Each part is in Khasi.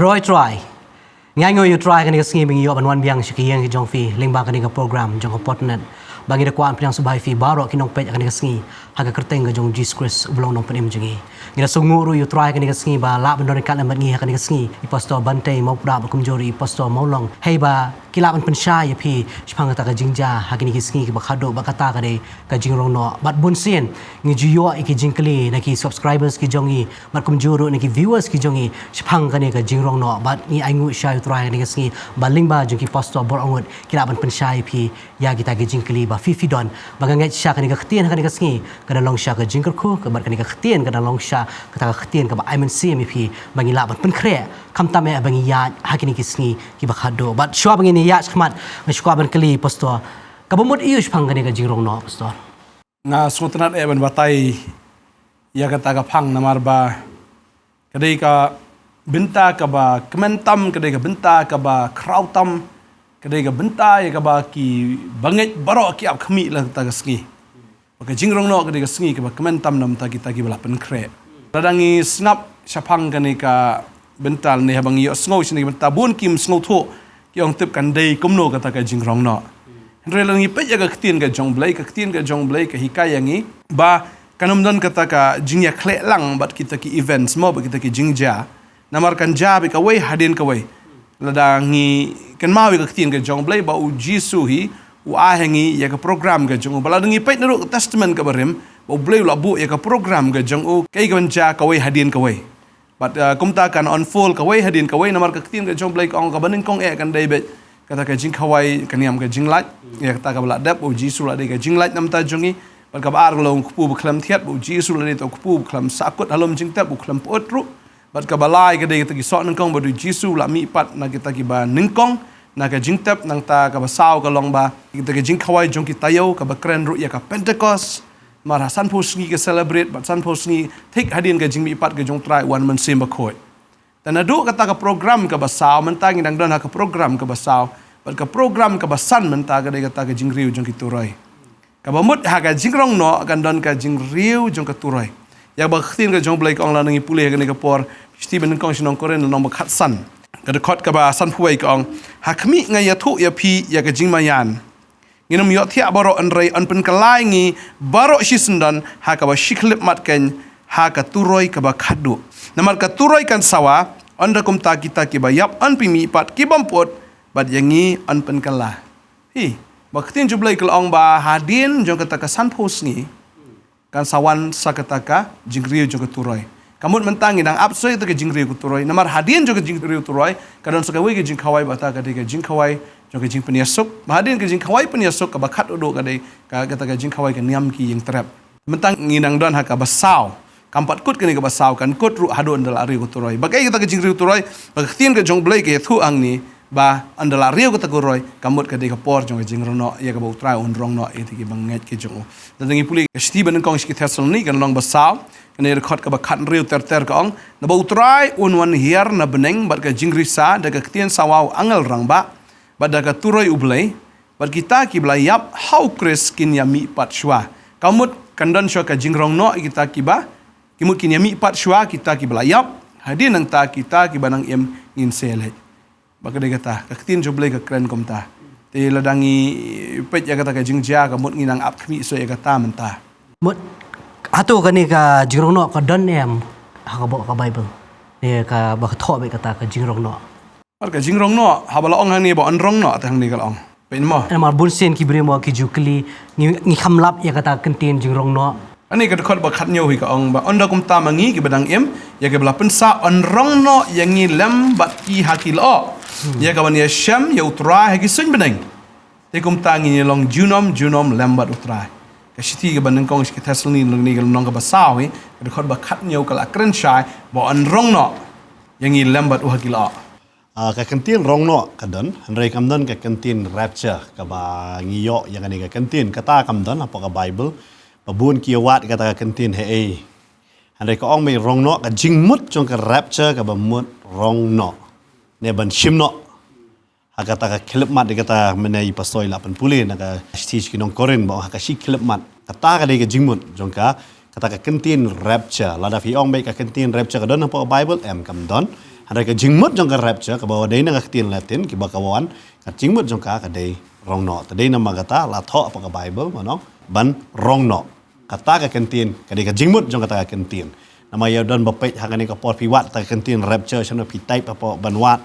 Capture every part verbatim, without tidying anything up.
Roi Trai. Ngi ainguh ïa u Trai ha kane ka sngi ba ngi ïoh ban wan biang sha ka ïing ka jong phi lyngba kane ka program jong ka Potnet. Ba ngi da kwah ban pynïasoh bha ïa phi baroh ki nongpeit ha kane ka sngi ha ka kyrteng ka jong u Jisu Khrist uba long nongpynim jong ngi. Ngi da sngewnguh ruh ïa u Trai ha kane ka sngi ba lah ban don ryngkat lem bad ngi ha kane ka sngi i Pastor Bantei Mawpdap bad kumjuh ruh i Pastor Mawlong. Hei ba ki lah ban pynshai ïa phi shaphang kata ka jingjia ha kine ki sngi kiba khadduh bad kata ka dei ka jingrong noh. Bad bun sien ngi ju ïoh ïa ki jingkylli na ki subscribers ki jong ngi bad kumjuh ruh na ki viewers ki jong ngi shaphang kane ka jingrong noh. Bad ngi ainguh sha u Trai ha kane ka sngi ba lyngba jong ki pastor baroh ngut ki lah ban pynshai ïa phi ïa kita ki jingkylli ba phi phi don. Ba nga ngeit sha kane ka ktien ha kane ka sngi ka da long sha ka jingkyrkhu, ka bad kane ka ktien ka da long sha kata ka ktien kaba ai mynsiem ïa phi ba ngi lah ban pynkhreh khamtam eh ba ngi ïaid ha kine ki sngi kiba khadduh. Bad shuwa ba ngin ïaid shakhmat nga shu kwah ban kylli Pastor, kaba mut aiu shaphang kane ka jingrong noh, Pastor? Nga sngewtynnat eh ban batai ïa kata ka phang namar ba ka dei ka bynta kaba kmen tam, ka dei ka bynta kaba khraw tam, ka dei ka bynta ïa kaba ki bangeit baroh ki ap khmih la kata ka sngi. Ba ka jingrong noh ka dei ka sngi kaba kmen tam namar kita kiba la pynkhreh. Lada ngi sngap shaphang kane ka bynta ne haba ngi ïohsngew shane ka bynta bun kim sngewthuh, ki ong tip kan dei kumno kata ka jingrong noh. Hynrei lada ngi peit ïa ka ktien ka jong Blei, ka ktien ka jong Blei ka hikai ïa ngi ba kan ym don kata ka jingïakhleh lang bad kita ki events mo bad kita ki jingjia. Namar kan jia beit kawei hadien kawei. Lada ngi kynmaw ïa ka ktien ka jong Blei ba u Jisu hi u ai ha ngi ïa ka program ka jong u. Ba lada ngi peit na ruh ka Testament kaba rim ba u Blei u la buh ïa ka program ka jong u kaei kaban jia kawei hadien kawei. Bad uh, kumta kan unfold kawei hadien kawei namar ka ktien ka jong Blei ka ong kaba nyngkong eh kan dei beit kata ka jingkhawai ka niam ka jinglait. Ïa kata kaba la dep u Jisu la dei ka jinglait namar ta jong ngi. Bad kaba ar ka long u kpu ba khlem thiat ba u Jisu la dei ta u kpu ba khlem sahkut halor jingtep u khlem pyut ruh. Bad kaba lai ka dei kata ki soh nyngkong ba u Jisu la mihpat na kita kiba nyngkong na ka jingtep. Nangta kaba saw ka long ba kita ka jingkhawai jong ki taïew kaba kren ruh ïa ka Pentecost. Mar ha sanphew sngi ka celebrate bad sanphew sngi thik hadien ka jingmihpat ka jong u Trai u wan Mynsiem Bakhuid. Te naduh kata ka program kaba saw mynta ngi dang don ha ka program kaba saw bad ka program kaba san mynta ka dei kata ka jingriew jong ki turoi. Kaba mut ha ka jingrong noh kan don ka jingriew jong ka turoi. Ïa ba ka ktien ka jong Blei ka ong lada ngi pule ha kane ka por, shithi ba nyngkong sha ki nong Korinth lynnong ba khatsan, ka dkhot kaba sanphew wei ka ong, ha khmih nga ïathuh ïa phi ïa ka jingmaïan. Ngin ym ïohthiah baroh hynrei yn pynkylla ïa ngi baroh shisyndon ha kaba shi khyllipmat keiñ ha ka turoi kaba khatduh. Namar ka turoi kan sawa, ynda kumta kita kiba ïap yn pynmihpat, ki bym pyut bad ïa ngi yn pynkylla. Hi, ba ka ktien jong Blei ka la ong ba hadien jong kata ka sanphew sngi kan sa wan sa kata ka jingriew jong ka turoi. Ka mut mynta ngi dang ap shuh ïa kata ka jingriew ka turoi. Namar hadien jong ka jingriew turoi ka don sa kawei ka jingkhawai ba kata ka dei ka jingkhawai jong ka jingpynïasuk. Ba hadien ka jingkhawai pynïasuk kaba khatduh ka dei ka, kata ka jingkhawai ka niam ki ïing trep. Mynta ngi dang don ha kaba saw. Kam pat kut kane kaba saw, kan kut ruh haduh ynda la riew ka turoi. Ba kaei kata ka jingriew turoi, ba ka ktien ka jong Blei ka ïathuh hangne ba ynda la riew kata ka turoi, ka mut ka dei ka por jong ka jingrong noh ïa kaba u Trai un rong noh ïa kita ki bangeit ki jong u. Lada ngi pule ka shithi ba nyngkong sha ki Thessaloni, ka lynnong ba saw, kane ka dkhot kaba khathynriew ter ter ka ong, naba u Trai un wan hiar na bneng bad ka jingrisa da ka ktien sawa u angel rangbah bad da ka turoi u Blei, bad kita kiba la ïap ha u Khrist kin ïamihpat shuwa. Ka mut kan don shuwa ka jingrong noh ïa kita kiba, ki mut kin ïamihpat shuwa kita kiba la ïap, hadien nangta kita kiba nang im ngin sa leit. Ba ka dei kata, ka ktien jong Blei ka kren kumta. Te lada ngi peit ïa kata ka jingjia ka mut ngi nang ap khmih shuh ïa kata mynta. Mut hato kane ka jingrong noh ka don em ha ka bo-, ka Bible? Ne kaba thoh beit kata ka jingrong noh. Mar ka jingrong noh, haba la ong hangne ba yn rong noh te hangne ka la ong. Peit mo. Namar bun sien ki briew mo ki ju kylli, ngi, ngi kham lap ïa kata ka ktien jingrong noh. Hangne ka dkhot ba khathynñiew hi ka ong ba ynda kumta ma ngi kiba dang im, ïa kiba la pynsah yn rong noh ïa ngi lem bad ki ha ki lyoh. Hmm. Ïa kaban ïashem ïa u Trai ha ki suiñ bneng. Te kumta ngin ïa long junom junom lem bad u Trai. Ka shithi kaba nyngkong sha ki Thessaloni, lynnong kaba saw hi, ka dkhot ba khathynñiew ka la kren shai ba yn rong noh ïa ngi lem bad u ha ki lyoh. Ah, ka kyntien rong noh ka don, hynrei kam don ka kyntien rapture, kaba ngi ïoh ïa kane ka kyntien, kata kam don hapoh ka Bible. Ba bun ki ïa wad kata ka kyntien haei. Hynrei ka ong ba rong noh, ka jingmut jong ka rapture kaba mut rong noh, ne ban shim noh. Ha kata ka khyllipmat, ïa kata mynne i pastor i la pynpule na ka shithi sha ki nong Korinth ba ong ha ka shi khyllipmat. Kata ka dei ka jingmut jong ka, kata ka kyntien rapture. Lada phi ong ba ka kyntien rapture ka don hapoh ka Bible, em, kam don. Hynrei ka jingmut jong ka rapture, kaba dei na ka ktien Latin, kiba ka wan, ka jingmut jong ka ka dei rong noh. Te dei namar kata la thoh hapoh ka Bible, mano, ban rong noh. Kata ka kyntien, ka dei ka jingmut jong kata ka kyntien. Namar ïa don ba peit ha kane ka por phi wad kata ka kyntien rapture, shano phi type hapoh ban wad.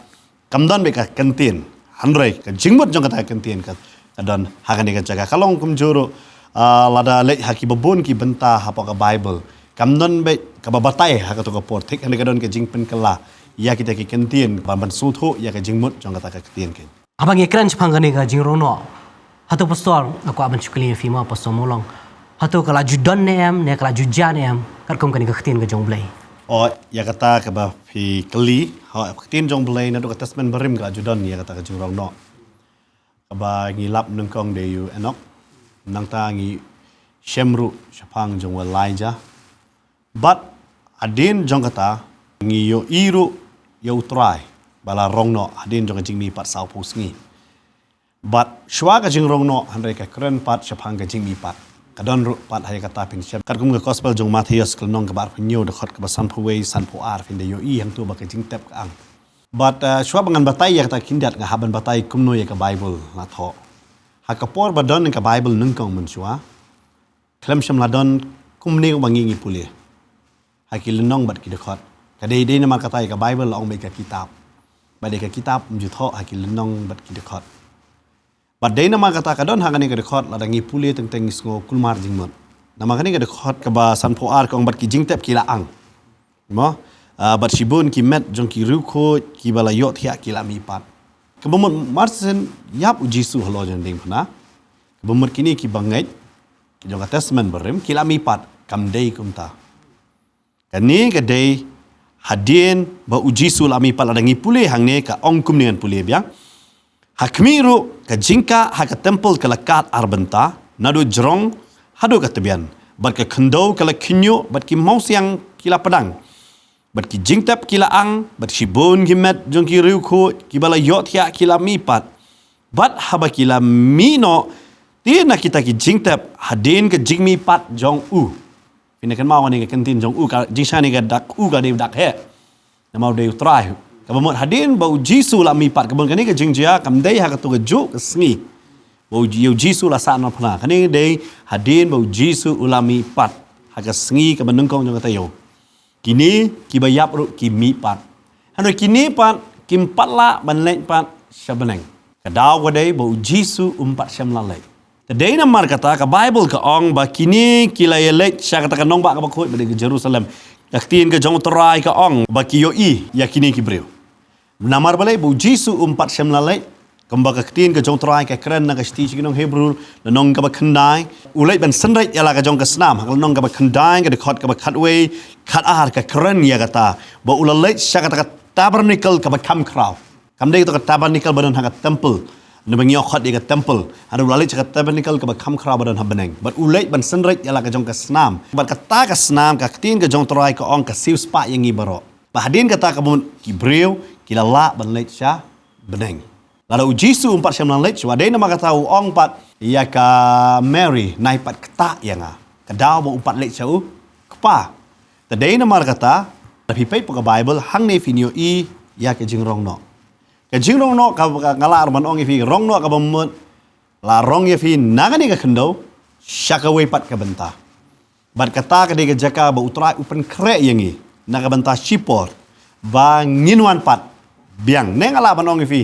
Kam don beit ka kyntien. Hynrei ka jingmut jong kata ka kyntien ka, ka don ha kane ka jaka. Ka long kumjuh ruh, ah, lada leit ha kiba bun ki bynta hapoh ka Bible. Kam don beit kaba batai ha kato ka por thik, hynrei ka don ka jingpynkylla ïa kita ki kyntien, ban, ban sngewthuh ïa ka jingmut jong kata ka kyntien. Haba ngi kren shaphang kane ka jingrong noh, hato pastor, nga kwah ban shu kylli ïa phi mo, Pastor Mawlong, hato ka la ju don ne em, ne ka la ju jia ne em, katkum kane ka ktien ka jong U Blei? O, ïa kata kaba phi kylli, ha, ka ktien jong U Blei naduh ka Testament Barim ka la ju don ïa kata ka jingrong noh. Kaba ngi lap nyngkong da ïa u Enok. Nangta ngi shem ruh shaphang jong u Elijah. Bad hadien jong kata ngi ïohi ruh ïa U Trai ba la rong noh hadien jong ka jingmihpat sawphew sngi. Bad shuwa ka jingrong noh, hynrei ka kren pat shaphang ka jingmihpat. Ka don ruh pat ha ïa kata phin shem. Katkum ka Gospel jong u Mathaios ka lynnong kaba arphew hynñiew, dkhot kaba sanphew wei, sanphew ar, phin da ïohi hangto ba ka jingtep ka ang. Bad, eh, shuwa ba ngan batai ïa kata khyndiat, nga hap ban batai kumno ïa ka Bible la thoh. Ha ka por ba don ka Bible nyngkong mynshuwa, khlem shym la don kumne ba ngi, ngi pule ha ki lynnong bad ki dkhot. Ka dei, dei namar kata ïa ka Bible la ong ba ïa ka kitab. Bad ïa ka kitab ym ju thoh ha ki lynnong bad ki dkhot. Bad dei namar kata ka don ha kane ka dkhot, lada ngi pule teng teng ngi sngew kulmar jingmut. Namar kane ka dkhot kaba sanphew ar ka ong bad ki jingtep ki la ang. Mo? Ah, bad shibun ki met jong ki riewkhuid kiba la ïohthiah ki la mihpat. Kaba mut marsien ïap U Jisu halor jong diengphna. Kaba mut kine kiba ngeit jong ka Testament Barim ki la mihpat, kam dei kumta. Kane ka dei hadien ba U Jisu la mihpat. Lada ngi pule hangne ka ong kumne, ngan pule biang. Ha khmih ruh ka jingkah ha ka temple ka la kad ar bynta, naduh jrong haduh ka tbian. Bad ka khyndew ka la khynñiuh, bad ki mawsiang ki la pdang. Bad ki jingtep ki la ang, bad shibun ki met jong ki riewkhuid kiba la ïohthiah ki la mihpat. Bad haba ki la mih noh, te na kita ki jingtep hadien ka jingmihpat jong u. Phin ïa kynmaw kane ka kyntien jong u, ka jingshai ne ka dak u ka dei u dak heh. Namar u dei U Trai. Kaba mut hadien ba U Jisu la mihpat, kaba mut kane ka jingjia kam dei ha kato ka juh ka sngi ba U, ïa U Jisu la sah na phna. Kane dei hadien ba U Jisu u la mihpat ha ka sngi kaba nyngkong jong ka taïew. Kine kiba ïap ruh ki mihpat. Hynrei kine pat kim pat lah ban leit pat sha bneng. Ka daw ka dei ba U Jisu um pat shym la leit. Te dei namar kata ka Bible ka ong ba kine ki la ïaleit sha kata ka nongbah kaba khuid ba dei ka Jerusalem. Ka ktien ka jong U Trai ka ong ba ki ïohi ïa kine ki briew. Namar balei? Ba U Jisu um pat shym la leit. Kumba ka ktien ka jong U Trai ka kren na ka shithi sha ki nong Hebru, lynnong kaba khyndai, u leit ban synreit ïa la ka jong ka snam. Ha ka lynnong kaba khyndai, ka dkhot kaba khatwei, khatar, ka kren ïa kata ba u la leit sha kata ka tabernacle kaba kham khraw. Kam dei kato ka tabernacle ba don ha ka temple, ne ba ngi ong khot ïa ka temple. Hynrei u la leit sha ka tabernacle kaba kham khraw ba don ha bneng. Bad u leit ban synreit ïa la ka jong ka snam. Bad kata ka snam, ka ktien ka jong U Trai ka ong ka siew spah ïa ngi baroh. Ba hadien kata kaba mut ki briew ki la lah ban leit sha bneng. Lada U Jisu um pat shym la leit shuwa, dei namar kata u ong pat ïa ka Mary, nai pat ktah ïa nga. Ka daw ba um pat leit sha u Kpa. Te dei namar kata, lada phi peit hapoh ka Bible, hangne phin ïohi ïa ka jingrong noh. Ka jingrong noh ka, ka nga lah ruh ban ong ïa phi, rong noh kaba mut la rong ïa phi na kane ka khyndew sha kawei pat ka bynta. Bad kata ka dei ka jaka ba U Trai u pynkhreh ïa ngi na ka bynta shipor ba ngin wan pat biang. Ne nga lah ban ong ïa phi,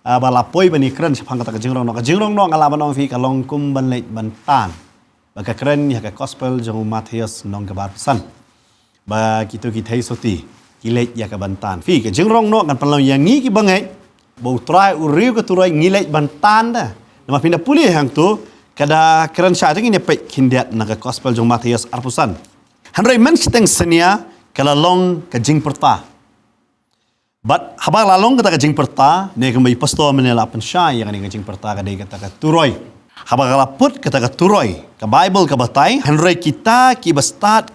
ah, ba la poi ban ïakren shaphang kata ka jingrong noh. Ka jingrong noh nga lah ban ong ïa phi ka long kum ban leit ban tan. Ba ka kren ïa ka Gospel jong u Mathaios lynnong kaba arphew san. Ba kito ki theisotti ki leit ïa ka ban tan. Phi, ka jingrong noh ngan pynlong ïa ngi kiba ngeit ba U Trai u riew ka turoi, ngi leit ban tan da. Namar phin da pule hangto, ka da kren shai, te ngin ïa peit khyndiat na ka Gospel jong u Mathaios arphew san. Hynrei mynshiteng synñia ka la long ka jingpyrta. Bad haba la long kata ka jingpyrta, ne kumba i pastor mynne la pynshai ïa kane ka jingpyrta, ka dei kata ka turoi. Haba ka la put kata ka turoi, ka Bible ka batai, hynrei kita kiba stad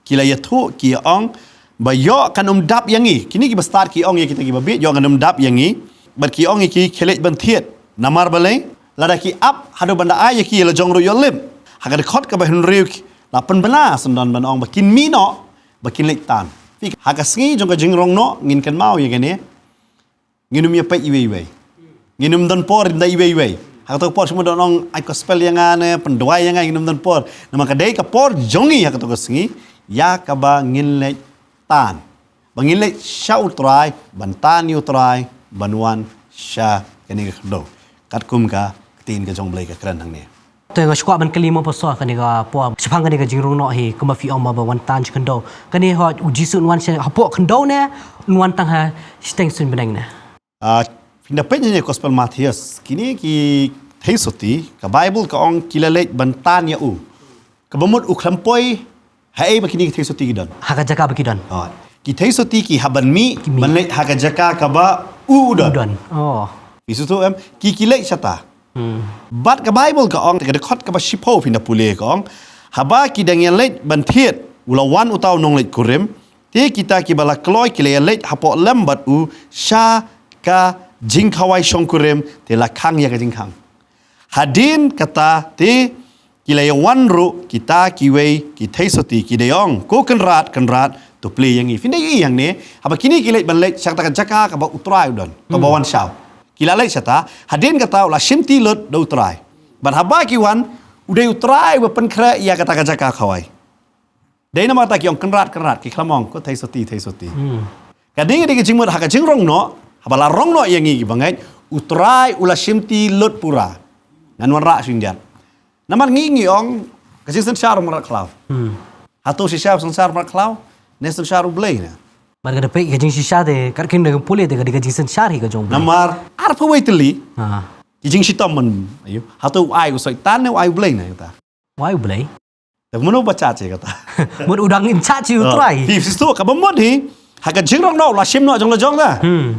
ki la ïathuh ki ong ba ïoh kan ym dap ïa ngi. Kine kiba stad ki ong ïa kita kiba bieit, ïoh kan ym dap ïa ngi. Bad ki ong ïa ki, khie leit ban thied. Namar balei? Lada ki ap haduh ban da ai ïa ki, la jong ruh ïoh lip. Ha ka dkhot kaba hynriew ki la pynbna syndon ban ong ba kin mih noh, ba kin leit tan. Phi, ha ka sngi jong ka jingrong noh ngin kynmaw ïa kane. Ngin ym ïa peit iwei iwei. Ngin ym don por ynda iwei iwei. Ha kato ka por shu mut don ong ai gospel ïa nga ne pynduwai ïa nga, ngin ym don por. Namar ka dei ka por jong ngi ha kato ka sngi ïa kaba ngin leit tan. Ba ngin leit sha U Trai, ban tan ïa U Trai, ban wan sha kane ka khyndew. Katkum ka ktien ka jong U Blei ka kren hangne. Te nga shu kwah ban kylli mo pastor, kane ka por shaphang kane ka jingrong noh hi, kumba phi ong ba wan tan sha khyndew. Kane hooid U Jisu un wan sha hapoh khyndew ne, un wan tang ha shiteng suiñ bneng ne? Ah, phin da peit ha kane ka gospel Mathaios, kine ki theisotti, ka Baibl ka ong ki la leit ban tan ïa u. Kaba mut u khlem poi haei ba kine ki theisotti ki don. Ha ka jaka ba ki don. Ha. Ki theisotti ki hap ban mih, ki mih ban leit ha ka jaka kaba u u don. U don. Oh. Phi sngewthuh em? Ki, ki leit shata. Hmm. Bad ka Baibl ka ong, ka dkhot kaba shiphew phin da pule ka ong, haba ki dang ïa leit ban thied, u la wan uta u nongleit kurim, te kita kiba la kloi ki la ïa leit hapoh lem bad u sha ka jingkhawai shongkurim, te la khang ïa ka jingkhang. Hadien kata te ki la ïa wan ruh kita kiwei ki theisotti, ki da ïa ong, ko Kynrad, Kynrad, to plie ïa ngi. Phin da ïohi hangne, haba kine ki leit ban leit sha kata ka jaka kaba U Trai u don, kaba wan shaw. Ki la leit shata, hadien kata u la shimti lut da U Trai. Bad haba ki wan, u dei U Trai uba pynkhreh ïa kata ka jaka khawai. Dei namar kata ki ong Kynrad, Kynrad, ki khlem ong ko theisotti, theisotti. Hmm. Ka dei, ka dei ka jingmut ha ka jingrong noh, haba la rong noh ïa ngi ki bangeit, U Trai u la shimti lut pura. Ngan wanrah shyndiat. Namar ngi ngi ong ka jingsynshar mrad khlaw. Hmm. Hato shisha synshar mrad khlaw? Ne synshar U Blei ne? Namar ka dei peit ka jingshisha te, kat kin da pule te ka dei ka jingsynshar hi ka jong U Blei. Namar arphew wei tylli. Ha. Ki jingshitom man, ayu. Hato u ai u Soitan ne u ai U Blei ne kata? U ai U Blei. Te mano ba charge kata? Mut u dang in charge U Trai. Phi, phi sngewthuh kaba mut hi, ha ka jingrong noh u la shim noh jong la jong ta. Hmm.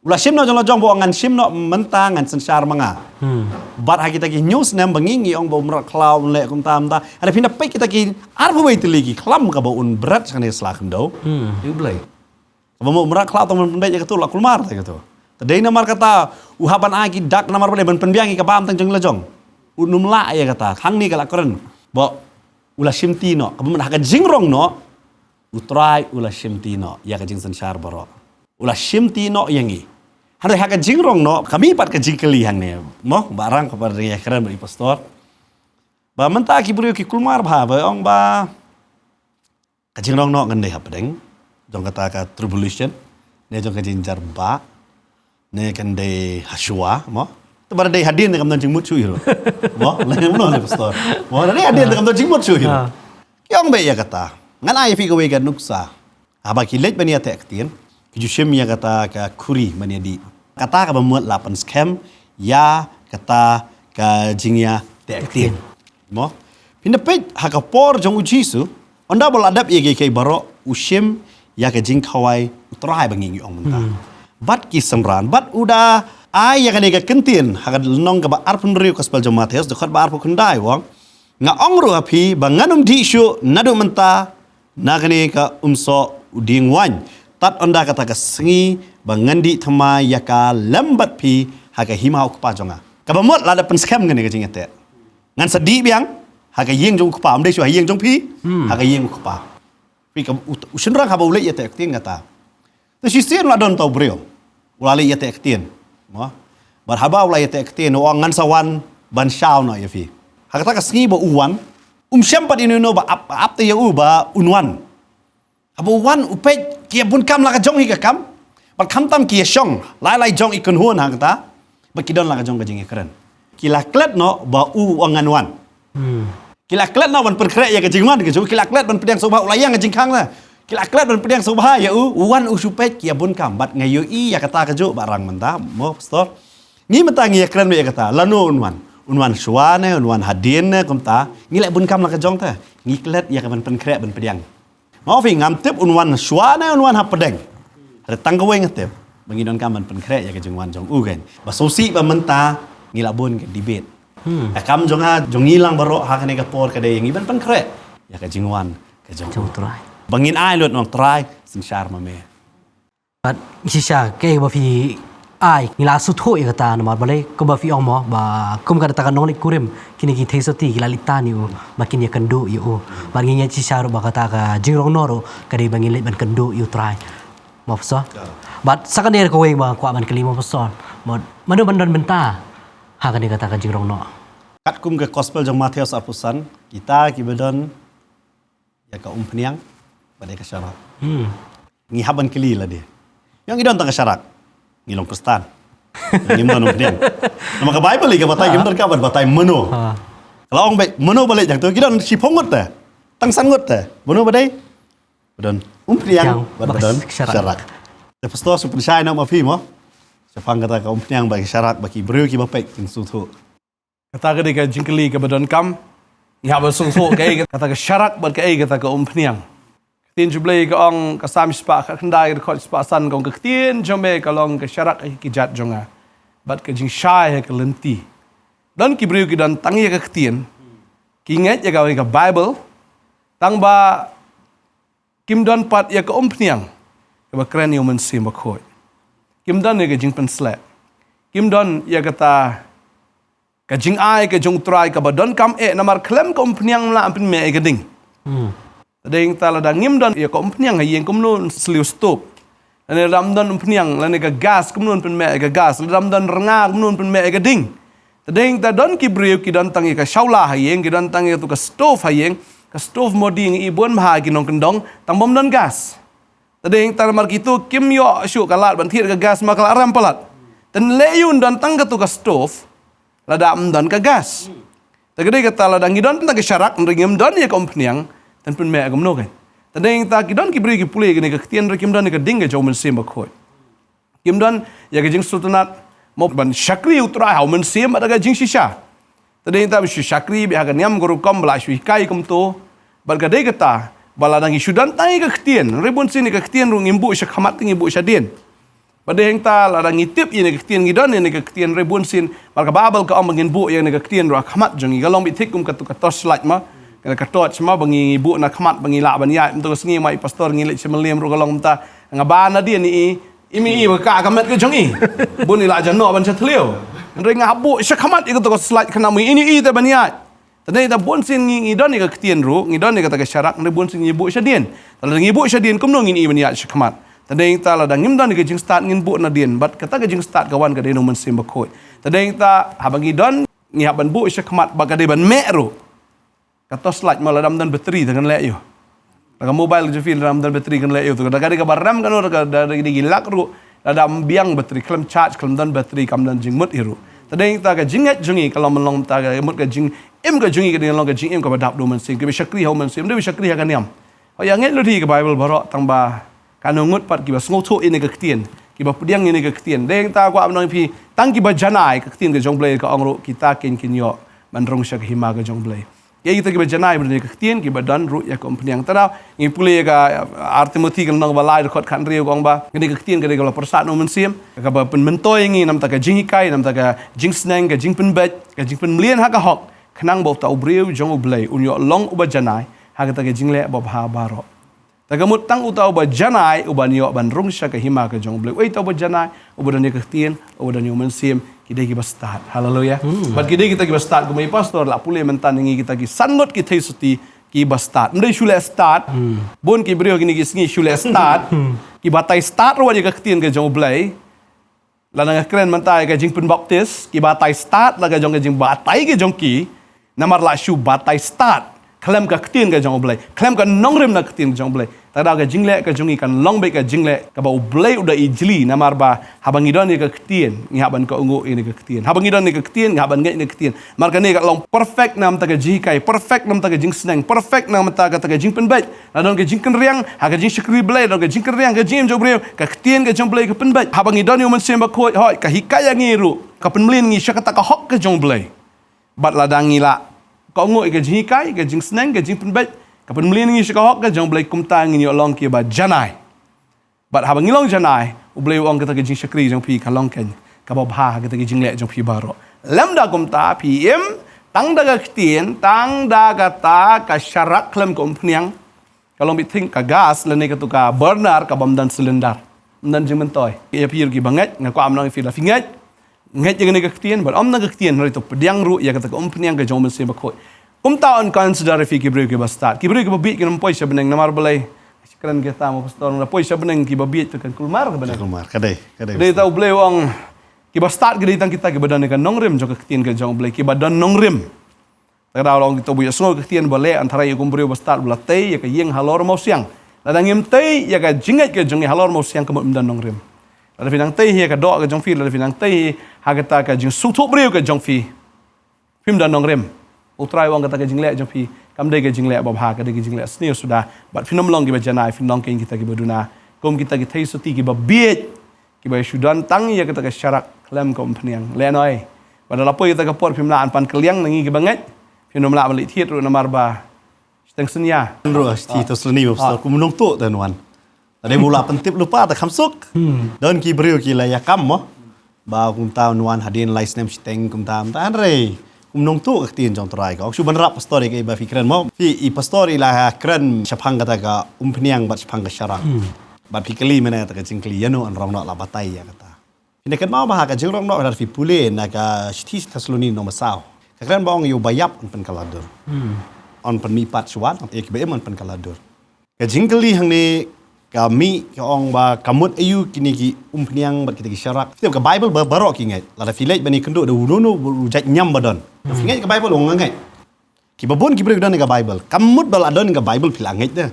U la shim noh jong la jong ba ngan shim noh mynta ngan synshar ma nga. Hmm. Bad ha kita ki hynñiew snem ba ngi ngi ong ba u mrad khlaw un leh kumta mynta. Hynrei phin da peit kita ki arphew wei tylli ki khlam kaba un bret shane sla khyndew. Hmm. Ïa U Blei. Kaba mut u mrad khlaw tang ban pynbeit ïa kato la kulmar te kato. Te dei namar kata u hap ban ai ki dak namar ba dei ban pynbiang ïa ka bam tang jong la jong. Un ym lah ïa kata. Hangne ka la kren. Ba u la shimti noh. Kaba mut ha ka jingrong noh. U Trai u la shimti noh ïa ka jingsynshar baroh. U la shimti noh ïa ngi. Hynrei ha ka jingrong noh, ka mih pat ka jingkylli hangne. Mo, ba rang ka ba ring ïa kren ba i pastor. Ba mynta ki briew ki kulmar bha ba ong ba ka jingrong noh kan dei hapdeng jong kata ka tribulation, ne jong ka jingjia ba ne kan dei ha shuwa, mo. Te ba dei hadien te kam don jingmut shuh hi ruh. Mo, lei mano lei pastor. Mo, dei hadien te kam don jingmut shuh hi ruh. Ha. Ki ong beit ïa kata. Ngan ai ïa phi kawei ka nuksa. Haba ki leit ban ïateh ktien, ki ju shim ïa kata ka khuri ban ïadih. Kata kaba mut la pynskhem ïa kata ka jingïateh ktien. Mo. Phin da peit ha ka por jong U Jisu, ynda ba la dep ïa kiei kiei baroh u shim ïa ka jingkhawai U Trai ba ngi ngi ong mynta. Hmm. Bad ki synran, bad u da ai ïa kane ka kyntien, ha ka lynnong kaba arphew hynriew ka gospel jong u Mathaios, dkhot ba arphew khyndai u ong, nga ong ruh ha phi, ba ngan ym dih shuh, naduh mynta, na kane ka umsoh u dieng waiñ. Tad ynda kata ka sngi, ba ngan dih thymmai ïa ka lem bad phi, ha ka hima U Kpa jong nga. Kaba mut la da pynskhem kane ka jingïateh. Ngan sa dih biang, ha ka ïing jong U Kpa, ym dei shuh ha ïing jong phi, hmm, ha ka ïing U Kpa. Phi ka u, u shynrang haba u leit ïateh ktien kata. Te shisien u la don uta u briew. U la leit ïateh ktien. Mo. Bad haba u la ïateh ktien u ong ngan sa wan ban shaw noh ïa phi. Ha kata ka sngi ba u wan. Um shem pat ïano ïano ba ap, ap te ïa u ba un wan. Haba u wan u peit ki ïa bun kam la ka jong hi ka kam. Bad khamtam ki ïa shong. Lai lai jong i kynhun ha kata. Ba ki don la ka jong ka jingïakren. Ki la klet noh ba u u ong ngan wan. Hmm. Ki la klet noh ban pynkhreh ïa ka jingwan ka jong u, ki la klet ban pdiang sngewbha, u la ïeng ka jingkhang te. Ki la klet ban pdiang sngewbha ïa u, u wan u shu peit ki ïa bun kam, bad nga ïohi ïa kata ka jong u ba rang mynta, mo pastor. Ngi mynta ngi ïakren beit ïa kata, lano un wan. Un wan shuwa ne, un wan hadien ne, kumta. Ngi leh bun kam la ka jong te. Ngi klet ïa ka ban pynkhreh ban pdiang. Nga ong phi ngam tip un wan shuwa ne un wan hapdeng. Hynrei tang kawei nga tip. Ba ngi donkam ban pynkhreh ïa ka jingwan jong u kein. Ba sngewsih ba mynta ngi la bun ka debate. Hmm. Ka kam jong nga jong ngi lang baroh ha kane ka por ka dei ngi ban pynkhreh ïa ka jingwan ka jong u Trai. Ba ngin ai lut na u Trai synshar ma me. Bad shisha, kaei ba phi Ai, ngi la sngewthuh ïa kata namar balei kumba phi ong mo, ba kum ka dei kata ka nongleit kurim, kine ki theisotti ki la leit tan ïa u, ba kin ïakynduh ïa u. Bad ngi ngeit shisha ruh ba kata ka jingrong noh ruh ka dei ba ngin leit ban kynduh ïa u Trai. Mo pastor? Bad sa kane ruh kawei ba kwah ban kylli mo pastor, mo, mano ban don bynta ha kane kata ka jingrong noh? Katkum ka gospel jong Mathaios arphew san, kita kiba don ïa ka umphniang bad ïa ka sharak. Hmm. Ngi hap ban kylli lade. Ïa ngi don tang ka sharak, ngi long Khristan. Ngim don umphniang. Namar ka Baibl ka batai, ngim don ka ban batai mano. Ha. Ka la ong beit mano ba leit hangto, ki don shiphew ngut te, tang san ngut te. Mano ba dei? Ba don umphniang bad ba don sharak. Te pastor, shu pynshai noh ma phi mo, shaphang kata ka umphniang bad ka sharak, ba ki briew kiba peit kin sngewthuh. Kata ka dei ka jingkylli kaba donkam. Ngi hap ban sngewthuh kaei kata ka sharak bad kaei kata ka umphniang. Ka ktien jong U Blei ka ong, ka Salm shispah khatkhyndai, dkhot shispah san, ka ong, ka ktien jong me ka long ka sharak ha ki kjat jong nga, bad ka jingshai ha ka lynti. Don ki briew ki don tang ïa ka ktien, ki ngeit ïa ka, ïa ka Baibl, tang ba kim don pat ïa ka umphniang kaba kren ïa U Mynsiem Bakhuid. Kim don ïa ka jingpynsleh. Kim don ïa kata ka jingai ka jong U Trai kaba donkam eh, namar khlem ka umphniang ym lah ban pynmih ïa ka ding. Hmm. Te dei hangta lada ngim don ïa ka umphniang ha ïing, kumno sliu stove? Lane lada ym don umphniang, lane ka gas, kumno pynmih ïa ka gas? Lada ym don rnga, kumno pynmih ïa ka ding? Te dei hangta don ki briew ki don tang ïa ka shawla ha ïing, ki don tang ïa tu ka stove ha ïing, ka stove mo dei ngi i bun bha ki nongkyndong, tang bym don gas. Te dei hangta namar kitu kim ïoh shuh ka lad ban thied ka gas, ma ka la rem palat. Te leh aiu don tang katu ka stove lada ym don ka gas? Te ka dei kata, lada ngi don tang ka sharak hynrei ngim don ïa ka umphniang, te pynmih kumno kein? Te dei hangta ki don ki briew ki pule ïa kane ka ktien hynrei kim don ïa ka ding ka jong U Mynsiem Bakhuid. Kim don ïa ka jingsngewtynnat mo ban shakri U Trai ha U Mynsiem bad ha ka jingshisha. Te dei hangta ba shu shakri beit ha ka niam ka rukom ba la shu hikai kumto. Bad ka dei kata ba lada ngi shu don tang ïa ka ktien, hynrei bunsien ïa ka ktien ruh ngim buh sha khmat, te ngi buh shadien. Bad dei hangta lada ngi tip ïa kane ka ktien, ngi don ïa kane ka ktien, hynrei bunsien, namar ka Baibl ka ong ba ngin buh ïa kane ka ktien ruh ha khmat jong ngi. Ka long beit thik kum katu ka torchlight mo, kane ka torch mo, ba ngi buh na khmat ba ngi lah ban ïaid. Mynta ka sngi ma i pastor ngi leit sha Mylliem ruh ka long mynta, nga ban nadien i, i, im i ba ka, ka met ka jong i. Bun i la jan noh ban sha thliew. Hynrei nga hap buh sha khmat ïa katu ka slide khnang ba i, i te ban ïaid. Te dei hangta bunsien ngi, ngi don ïa ka ktien ruh, ngi don ïa kata ka sharak, hynrei bunsien ngi buh shadien. Te lada ngi buh shadien kumno ngin i ban ïaid sha khmat? Te dei hangta lada ngim don ïa ka jingstad, ngin buh nadien? Bad kata ka jingstad ka wan ka dei na U Mynsiem Bakhuid. Te dei hangta haba ngi don, ngi hap ban buh sha khmat, ba ka dei ban mih ruh. Ka torchlight mo, lada ym don battery te kan leh aiu? Lada ka mobile jong phi lada ym don battery kan leh aiu? Te ka dei kaba rem kano, ka dei ki lak ruh, lada ym biang battery, khlem charge, khlem don battery, kam don jingmut hi ruh. Te dei hangta ka jingngeit jong ngi ka long, long ta ka mut ka jingim ka jong ngi ka dei long ka jingim kaba dap da U Mynsiem, kaba shakri ha U Mynsiem, ym dei ba shakri ha ka niam. Hooid, ïa ngeit lut hi ka Baibl baroh, tang ba katno ngut pat kiba sngewthuh ïa kane ka ktien, kiba pdiang ïa kane ka ktien. Dei hangta kwah ban ong ïa phi, tang kiba janai, ka ktien ka jong U Blei ka ong ruh, kita kein kin ïoh ban rung sha ka hima ka jong U Blei. Ïa kita kiba janai ba don ïa ka ktien, kiba don ruh ïa ka umphniang. Te ngi pule ïa ka, uh, Ar Timothi ka lynnong ba lai, dkhot khathynriew, ka ong ba kane ka ktien ka dei kaba la pyrsad na U Mynsiem, kaba pynmyntoi ïa ngi na bynta ka jinghikai, na bynta ka jingsneng, ka jingpynbeit, ka jingpynmlien ha ka hok, khnang ba uta u briew jong U Blei un ïoh long uba janai ha kata ka jingleh babha baroh. Te ka mut tang uta uba janai uban ïoh ban rung sha ka hima ka jong U Blei. Uei uta uba janai? Uba don ïa ka ktien, uba don ïa U Mynsiem, ki dei kiba stad. Haleluia. Hmm. Bad ki dei kita kiba stad, kumba i pastor la pule mynta, ngi kita ki san ngut ki theisotti kiba stad. Ym dei shu leh stad. Hmm. Bun ki briew kine ki sngi shu leh stad. Hmm. Ki batai stad ruh ïa ka ktien ka jong U Blei. Lada nga kren mynta ïa ka jingpynbaptis, ki batai stad la ka jong ka jingbatai ka jong ki, namar la shu batai stad khlem ka ktien ka jong U Blei, khlem ka nongrim na ka ktien ka jong U Blei. Te da ka jingleh ka jong ngi kan long beit ka jingleh kaba U Blei u da ijli, namar ba haba ngi don ïa ka ktien, ngi hap ban kohnguh ïa ka ktien. Haba ngi don ïa ka ktien, ngi hap ban ngeit ïa ka ktien. Namar kane ka long perfect na bynta ka jinghikai, perfect na bynta ka jingsneng, perfect na bynta kata ka jingpynbeit. La don ka jingkynriang ha ka jingshakri Blei, la don ka jingkynriang ha ka jingim jong u briew, ka ktien ka jong U Blei ka pynbeit. Haba ngi don ïa u Mynsiem Bakhuid, hooid, ka hikai ïa ngi ruh, ka pynmlien ngi sha kata ka hok ka jong U Blei. Bad lada ngi la kohnguh ïa ka jinghikai, ka jingsneng, ka jingpynbeit, ka pynmlien ngi sha ka hok ka jong U Blei, kumta ngin ïoh long kiba janai. Bad haba ngi long janai, U Blei u ong kata ka jingshakri jong phi ka long keiñ kaba bha ha kata ka jingleh jong phi baroh. Lymda kumta phi im tang da ka ktien, tang da kata ka sharak khlem ka umphniang, ka long beit thik ka gas lane katu ka burner kaba ym don cylinder. Ym don jingmyntoi. Ïa phi ruh kiba ngeit, nga kwah ban ong ïa phi, lada phi ngeit, ngeit ïa kane ka ktien, bad ym don ka ktien, hynrei to pdiang ruh ïa kata ka umphniang ka jong u Mynsiem Bakhuid. Kumta yn consider ïa phi ki briew kiba stad. Ki briew kiba bieit kin ym poi sha bneng, namar balei? Kren kita mo pastor, lada poi sha bneng kiba bieit to kan kulmar ka bneng. Kulmar, ka dei, ka dei. Dei ta U Blei u ong, kiba stad ki dei tang kita kiba don ïa ka nongrim jong ka ktien ka jong U Blei, kiba don nongrim. Te ka daw long kita ba ïohsngew ka ktien ba leh, yn tharai ïa kum briew ba stad ba la tei ïa ka ïing halor mawsiang. Lada ngim tei ïa ka jingngeit ka jong ngi halor mawsiang, ka mut ym don nongrim. Lada phi nang tei ïa ka doh ka jong phi, lada phi nang tei ha kata ka jingsngewthuh briew ka jong phi, phim don nongrim. U Trai u ong kata ka jingleh jong phi kam dei ka jingleh babha, ka dei ka jingleh sniew suda. Bad phin ym long kiba janai, phin long kein kita kiba duna. Kum kita ki theisotti kiba bieit, kiba shu don tang ïa kata ka sharak khlem ka umphniang. Lehnohei, ba da la poi kata ka por phim lah ban pan kylliang na ngi kiba ngeit. Phim lah ban leit thied ruh namar ba shiteng synñia. Ruh, shi Thessaloni, pastor, kum nongtuh te nwan. Lada u la pyntip lypa te kham suk. Don ki briew ki la ïakam mo, ba kumta nwan hadien lai snem shiteng kumta, kumta, hynrei kum nongtuh ka ktien jong Trai ka ong. Shu ban wrap pastor ïa kaei ba phi kren mo. Phi, i pastor i la kren shaphang kata ka umphniang bad shaphang ka sharak. Bad phi kylli mynne kata ka jingkylli, ïano yn rong noh, la batai ïa kata. Phin da kynmaw ba ha ka jingrong noh, lada phi pule na ka shithi Thessaloni nong ba saw, ka kren ba ong ïa uba ïap yn pynkylla dur. Yn pynmihpat shuwa, ïa kiba im yn pynkylla dur. Ka jingkylli hangne ka mih, ka ong ba ka mut aïu kine ki umphniang bad kita ki sharak. Te ka Baibl ba baroh ki ngeit. Lada phi leit ban ïakynduh da uno uno u jait niam ba don. Phi ngeit ka Baibl? Ong nga ngeit. Kiba bun ki briew ki don ïa ka Baibl. Ka mut ba la don ïa ka Baibl phi la ngeit de.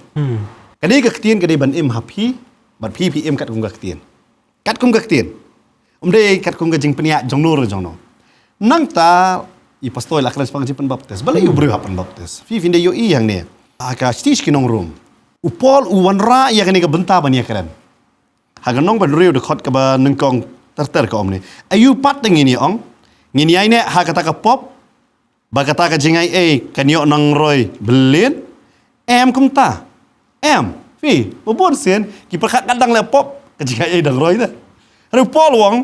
Ka dei ka ktien ka dei ban im ha phi, bad phi phi im katkum ka ktien. Katkum ka ktien. Ym dei katkum ka jingpynïaid jongno re jongno. Nangta i pastor i la kren shaphang ka jingpynbaptis. Balei u briew hap pynbaptis? Phi, phin da ïohi hangne. Ha ka shithi sha ki nong Rom, u Paul u wanrah ïa kane ka bynta ban ïakren. Ha ka nong ba hynriew, dkhot kaba nyngkong ter ter, ka ong ne: Aïu pat te ngin ïa ong? Ngin ïaineh ha kata ka pop ba kata ka jingaiei kan ïoh nang roi byllien? Em kumta. Em. Phi, ba bun sien ki pyrkhat kat dang leh pop ka jingaiei dang roi te. Hynrei u Paul u ong,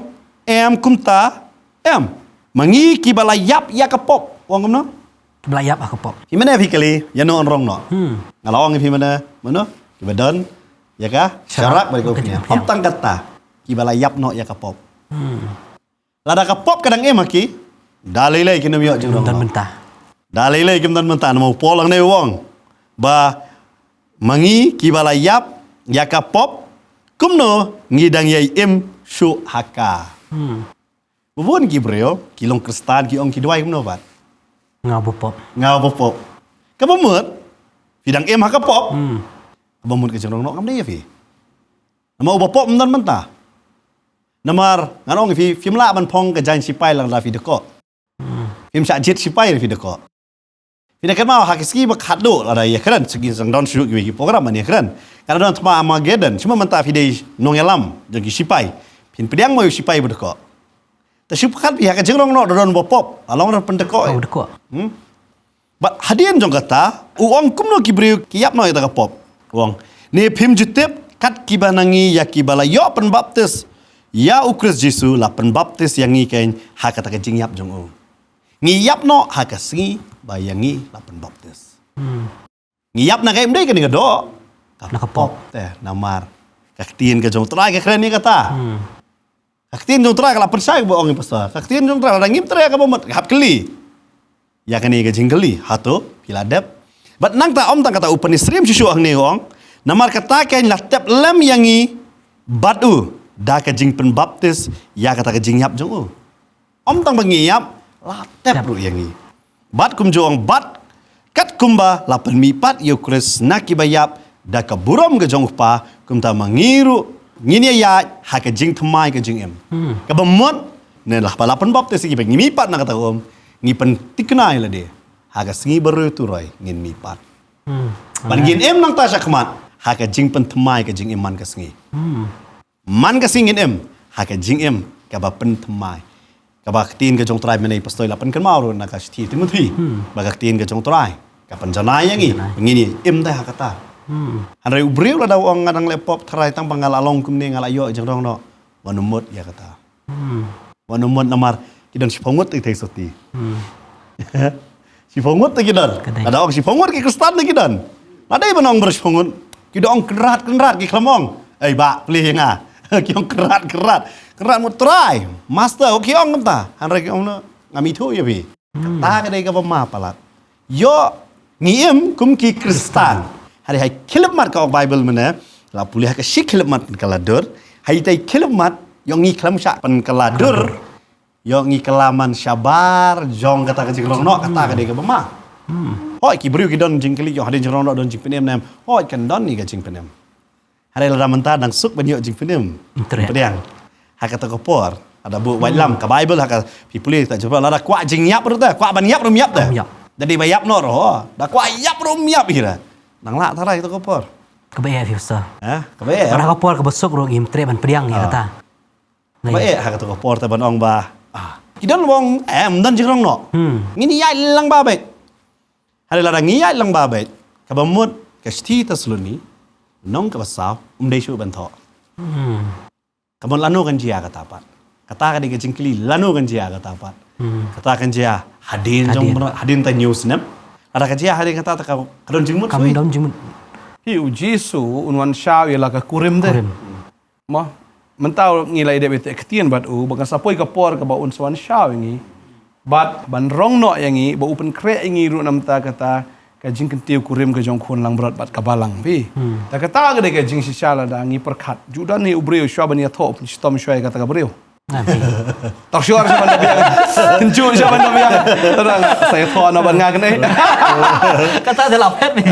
em kumta. Em. Ma ngi kiba la ïap ïa ka pop, u ong kumno? Kiba la ïap ha ka pop. Phi mynne phi kylli, ïano yn rong noh? Nga la ong ïa phi mynne, mano kiba don ïa ka sharak bad ka umphniang? Ym tang kata, kiba la ïap noh ïa ka pop. Lada ka pop ka dang im ha ki, da lei lei kin ym ïoh jingrong noh. Da lei lei kim don bynta. Namar u Paul hangne u ong ba ma ngi kiba la ïap ïa ka pop, kumno ngi dang ïai im shuh ha ka? Ba bun ki briew ki long Khristan ki ong, ki duwai kumno pat? Nga uba pop. Nga uba pop. Kaba mut phi dang im ha ka pop. Kaba mut ka jingrong noh kam dei ïa phi. Namar uba pop ym don bynta. Namar ngan ong ïa phi, phim lah ban phong ka jaiñ sipai lada phi dkoh. Phim shah jied sipai lada phi dkoh. Phi da kynmaw ha ki sngi ba khatduh, lada ïakren, sngi sdang don shuh kiwei ki program ban ïakren, ka da don thma Armageddon. Sngewbha mynta phi dei nongïalam jong ki sipai, phin pdiang mo ïa u sipai ba dkoh? Te shu pyrkhat phi, ha ka jingrong noh da don ba pop, la long ruh pyndkoh. Ba dkoh. Bad hadien jong kata u ong kumno ki briew ki ïap noh ïa kata ka pop. U ong, ne phim ju tip kat kiba na ngi ïa kiba la ïoh pynbaptis ïa u Khrist Jisu, la pynbaptis ïa ngi keiñ ha kata ka jingïap jong u. Ngi ïap noh ha ka sngi ba ïa ngi la pynbaptis. Ngi ïap na kaei? Ym dei kane ka doh, na ka pop te, namar ka ktien ka jong u Trai ka kren ïa kata. Ka ktien jong u Trai ka la pynshai, kaba ong i pastor. Ka ktien jong u Trai, lada ngim trei, kaba mut hap kylli ïa kane ka jingkylli, hato phi la dep? Bad nangta ym tang kata, u pynsyriem shuh shuh hangne u ong, namar kata keiñ la tep lem ïa ngi bad u da ka jingpynbaptis ïa kata ka jingïap jong u. Ym tang ba ngi ïap, la tep ruh ïa ngi. Bad kumjuh ong, bad katkumba la pynmihpat ïa u Khrist na kiba ïap da ka burom ka jong u Kpa, kumta ma ngi ruh ngin ïa ïaid ha ka jingthymmai ka jingim. Kaba mut ne la ba la pynbaptis ïa ngi ba ngi mihpat na kata ka um, ngi pynthikna ïa lade ha ka sngi ba hynriew turoi ngin mihpat. Ban ngin im nangta shakhmat ha ka jingpynthymmai ka jingim man ka sngi. Man ka sngi ngin im ha ka jingim kaba pynthymmai. Kaba ka ktien ka jong u Trai mynne i pastor i la pynkynmaw ruh na ka shithi Timothi, ba ka ktien ka jong u Trai ka pynjanai ïa ngi ba ngin ïa im te ha kata. Hynrei u briew lada u ong, nga dang leh pop, tharai tang ba nga la long kumne nga la ïoh jingrong noh, wat nym mut ïa kata. Wat nym mut, namar ki don shiphew ngut te ki theisotti. Shiphew ngut te ki don. Lada ong shiphew ngut ki Khristan te ki don. Lada i ba ong baroh shiphew ngut, ki da ong kynrad kynrad, ki khlem ong, ei bah, plie ïa nga. Ki ong kynrad, kynrad. Kynrad mut Trai, Master, ki ong kumta. Hynrei ki ong no, ngam ithuh ïa phi. Kata ka dei kaba ma palat. Ïoh ngi im kum ki Khristan. Hynrei ha i khyllipmat ka ong Bible mynne, la pule ha ka shi khyllipmat pynkylla dur. Ha ita i khyllipmat, ïoh ngi khlem shah pynkylla dur. Ïoh ngi kylla man shabar jong kata ka jingrong noh, kata ka dei kaba ma. Hooid ki briew ki don jingkylli, ïoh hadien jingrong noh don jingpynim ne em. Hooid kan don ïa ka jingpynim. Hynrei lada mynta dang suk ban ïoh jingpynim. Ym treh. Pdiang. Ha kata ka por, lada buh waitlam ka Bible ha ka phi pule ta jubab, lada kwah jingïap ruh te, kwah ban ïap ruh ym ïap te. Ym ïap. Da dei ba ïap noh ruh, da kwah ïap ruh ym ïap hi ruh. Nang lah tharai kata ka por. Kaba eh phi sa. Ha? Kaba eh. Lada ka por kaba suk ruh ngim treh ban pdiang ïa kata. Ba eh ha kata ka por te ban ong ba, ah, ki don wong, eh, ym don jingrong noh. Hmm. Ngin ïaid lang ba beit. Hynrei lada ngi ïaid lang ba beit, kaba mut ka shithi Thessaloni, nong kaba saw, um dei shuh ban thoh. Hmm. Ka mut lano kan jia kata pat. Kata ka dei ka jingkylli, lano kan jia kata pat. Hmm. Kata kan jia hadien jong, hadien, hadien ta hynñiew snem. Lada ka jia hadien kata, ta ka, ka don jingmut. Kam shuh don jingmut. Phi, u Jisu un wan shaw ïa la ka kurim te. Kurim. Mo, mynta ngi la ïadei beit ktien bad u, ba kan sa poi ka por kaba un sa wan shaw ïa ngi. Bad ban rong noh ïa ngi, ba u pynkhreh ïa ngi ruh na bynta kata ka jingkyntiew kurim ka jong u khun langbrot bad ka balang phi. Hmm. Ta kata ka dei ka jingshisha lada ngi pyrkhat. Ju don hi u briew shuwa ban ïathoh, u pynshitom shuwa ïa kata ka briew. Nga phi. Tor shuwa shuwa ban da biang. Tynjuh shuwa ban da biang. Tang sa ïathoh na ban nga kane. Kata te la phet ni.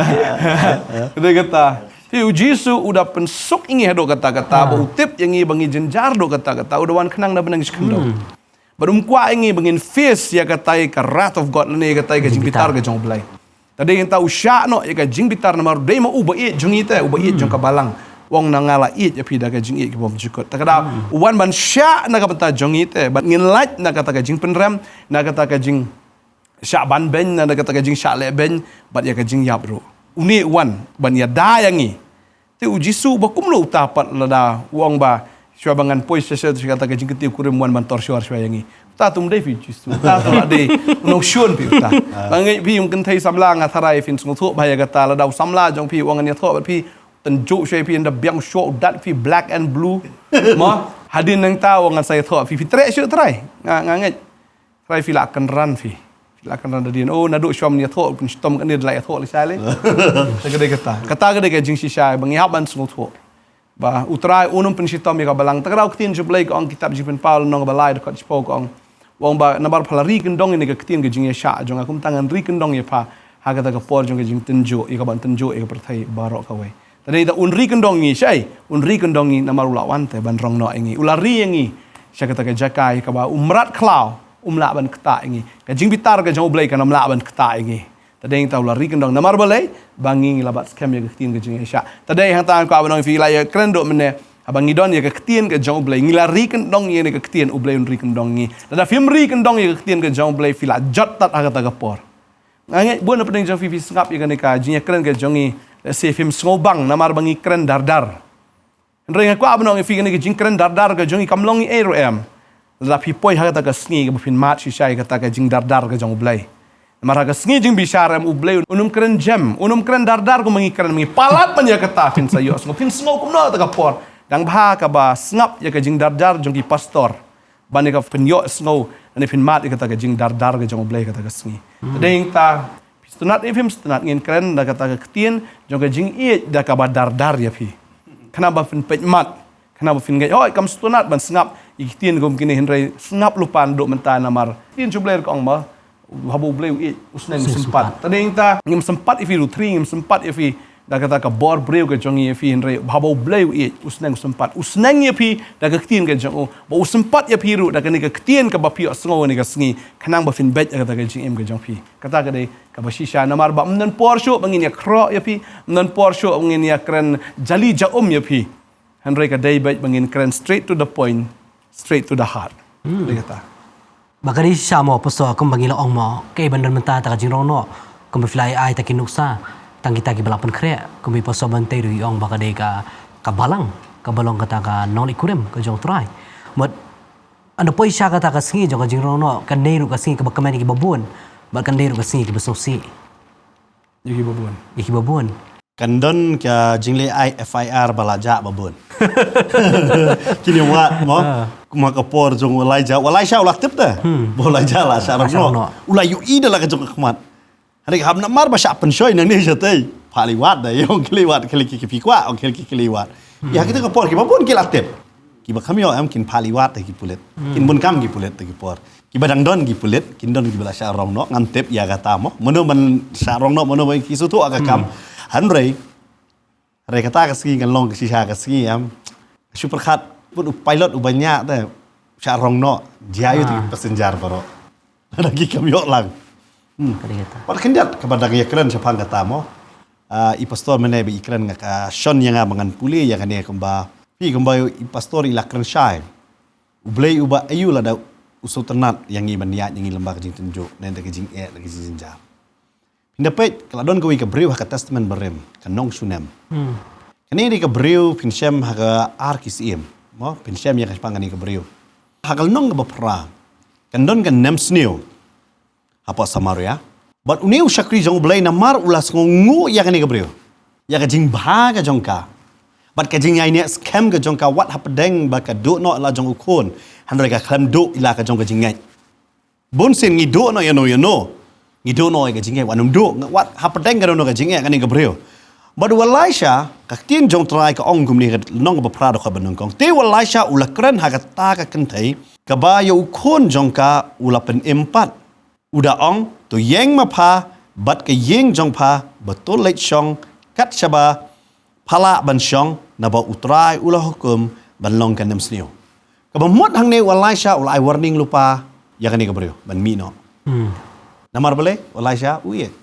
Dei kata. Te u Jisu u da pynsuk ïa ngi haduh katta katta, ba u tip ïa ngi ba ngi jynjar haduh katta katta, u da wan khnang na bneng shi khyndew. Hmm. Bad um kwah ïa ngi ba ngin face ïa katai ka wrath of God lane ïa katai ka jingbitar ka jong U Blei. Ta dei ngi ta u shah noh ïa ka jingbitar namar dei ma u ba ïeit jong ngi te, u ba ïeit jong ka balang. U ong na nga la ïeit ïa phi da ka jingïeit kaba bymjukut. Ta ka da u wan ban shah na ka bynta jong ngi te, bad ngin lait na kata ka jingpynrem, na kata ka jing shah ban beiñ, na kata ka jingshah leh beiñ, bad ïa ka jingïap ruh. Une u wan ban ïada ïa ngi. Te u Jisu ba kumno uta pat lada u ong ba shuwa ba ngan poi sha sha kata ka jingkyntiew kurim wan ban tor shuwa shuwa ïa ngi. Uta tu um dei phi u Jisu. Uta tu la dei u nongshun phi uta. Ba ngi phi um kynthei samla nga tharai phin sngewthuh ba ïa kata lada u samla jong phi u ong ngan ïathoh bad phi tynjuh shuwa ïa phi ynda biang shuwa u dat phi black and blue. Mo, hadien nangta u ong ngan sa ïathoh phi, phi treh shuh trai. Nga, nga ngeit. Trai phi la kynran phi. Phi la kynran da dien. Oh, naduh shuwa ïathoh, pynshitom kane da la ïathoh lashai lei. Ta ka dei kata. Kata ka dei ka jingshisha ba ngi hap ban sngewthuh. Ba u Trai un ym pynshitom ïa ka balang. Ta ka daw ktien jong U Blei ka ong kitab Jingpynpaw lynnong ba lai dkhot shiphew ka ong. U ong ba namar pha la ri kyndong ïa ka ktien ka jingïaishah jong nga kumta ngan ri kyndong ïa pha ha kata ka por jong ka jingtynjuh ïa ka ban tynjuh ïa ka pyrthei baroh kawei. Ta dei ta un ri kyndong ngi shai, un ri kyndong ngi namar u la wan te ban rong noh ïa ngi. U la ri ïa ngi sha kata ka jaka ïa kaba u mrad khlaw um lah ban ktah ïa ngi. Ka jingbitar ka jong U Blei kan ym lah ban ktah ïa ngi. Ta dei ta u la ri kyndong namar balei ba ngi ngi la bat skhem ïa ka ktien ka jingïaishah. Ta dei hangta nga kwah ban ong ïa phi la ïa kren duh mynne haba ngi don ïa ka ktien ka jong U Blei ngi la ri kyndong ïa ka ktien U Blei un ri kyndong ngi. Lada phim ri kyndong ïa ka ktien ka jong U Blei phi la jot tat ha kata ka por. Nga ngeit bun na pdeng jong phi phi sngap ïa kane ka jingïakren ka jong ngi. Let's say phim sngewbang namar ba ngi kren dar dar. Hynrei nga kwah ban ong ïa phi kane ka jingkren dar dar ka jong ngi kam long ei ruh em. Lada phi poi ha kata ka sngi kaba phin mad shisha ïa kata ka jingdar dar ka jong U Blei. Namar ha ka sngi jingbishar em U Blei un ym kren jem, un ym kren dar dar kumba ngi kren, ngi palat ban ïa kata phin sa ïohsngew, phin sngew kumno kata ka por. Dang bha kaba sngap ïa ka jingdar dar jong ki pastor. Ban ïa ka pynïohsngew, ban ïa pynmad ïa kata ka jingdar dar ka jong U Blei kata ka sngi. Hmm. Te dei ta, phi sngewtynnat ne phim sngewtynnat ngin kren da kata ka ktien, jong ka jingïeit da kaba dar dar ïa phi. Khnang ba phin peit mad, khnang ba phin ngeit, hooid kam sngewtynnat ban sngap, ïa ki ktien kum kine hynrei sngap lypa naduh mynta namar. Ktien jong U Blei ka ong ma, haba U Blei u ïeit, u sneng u sympat. Sympat. Te dei ta, ngim sympat ïa phi ruh thri, ngim sympat ïa phi, da kata ka bor briew ka jong ngi ïa phi hynrei haba U Blei u ïeit u sneng u sympat u sneng ïa phi da ka ktien ka jong u ba u sympat ïa phi ruh da kane ka ktien kaba phi ïohsngew kane ka sngi khnang ba phin beit da kata ka jingim ka jong phi. Kata ka dei kaba shisha namar ba ym don por shuh ba ngin ïa khroh ïa phi, ym don por shuh ba ngin ïa kren jali ja um ïa phi. Hynrei ka dei beit ba ngin kren straight to the point, straight to the heart. Hmm. Dei kata. Ba ka dei shisha mo pastor kumba ngi la ong mo, kaei ban don mynta ta ka jingrong noh, kumba phi la ai ai ta ki nuksa, tang kita kiba la pynkhreh, kumba i pastor ban tei ruh i ong ba ka dei ka, ka balang, kaba long kata ka nongleit kurim, ka jong U Trai. Mut, ynda poi sha kata ka sngi jong ka jingrong noh, kan dei ruh ka sngi kaba kmen ïa kiba bun, bad kan dei ruh ka sngi kaba sngewsih. Ïa kiba bun. Ïa kiba bun. Kan don ka jingleh ai F I R ba la jah ba bun. Kin ïa wad mo. Kumba ka por jong u Elijah, u Elisha u la tip te. Ba u Elijah la shah rong noh. U la ïohi da la ka jong ka khmat. Hynrei hap namar ba shah pynshoi nangne shatei. Phah liwat da, ïa ong khliwat, khliwat ki phi kwah, ong khliwat ki khliwat. Ïa kita ka por kiba bun ki la tip. Kiba kham ïoh em kin phah liwat te ki pulit. Kin bun kam ki pulit te ki por. Kiba dang don ki pulit, kin don kiba la shah rong noh, ngam tip ïa kata mo. Mano ban shah rong noh, mano ban ki shu tuh ka kam. Hynrei, hynrei kata ka sngi kan long ka shisha ka sngi em. Shu pyrkhat put u pilot uba ñiah te shah rong noh, jia ïa u te ki passenger baroh. Lada ki kam ïoh lang. Hmm. Ka dei kata. Pat khyndiat kaba dang ïa kren shaphang kata mo. Ah, i pastor mynne ba i kren nga ka shon ïa nga ba ngan pule ïa kane kumba. Phi kumba i pastor i la kren shai. U Blei uba aïu lada u sngewtynnat ïa ngi ban ïaid ïa ngi lyngba ka jingtynjuh, ne da ka jingeh, da ka jingjynjar. Phin da peit, ka la don kawei ka briew ha ka Testament Barim, ka nong Shunem. Hmm. Kane dei ka briew phin shem ha ka ar ki syiem. Mo, phin shem ïa ka shaphang kane ka briew. Ha ka lynnong kaba phra, kan don ka nemsniew hapoh Samaria. Bad une u shakri jong U Blei namar u la sngewnguh ïa kane ka briew, ïa ka jingbha ka jong ka, bad ka jingïaineh skhem ka jong ka, wat hapdeng ba ka duh noh la jong u khun, hynrei ka khlem duh ïa la ka jong ka jingngeit. Bun sien ngi duh noh ïa no ïa no, ngi duh noh ïa ka jingngeit, wat nym duh, wat hapdeng ka duh noh ka jingngeit kane ka briew. Bad u Elisha, ka ktien jong Trai ka ong kumne, ka lynnong kaba phra dkhot ba nyngkong. Te u Elisha u la kren ha kata ka kynthei kaba ïa u khun jong ka u la pynim pat. U da ong, to ïeng ma pha bad ka ïing jong pha, ba to leit shong kat shaba pha lah ban shong, naba U Trai u la hukum ban long ka nemsniew. Kaba mut hangne u Elisha u la ai warning lypa ïa kane ka briew ban mih noh. Hmm. Namar balei u Elisha u ïeit.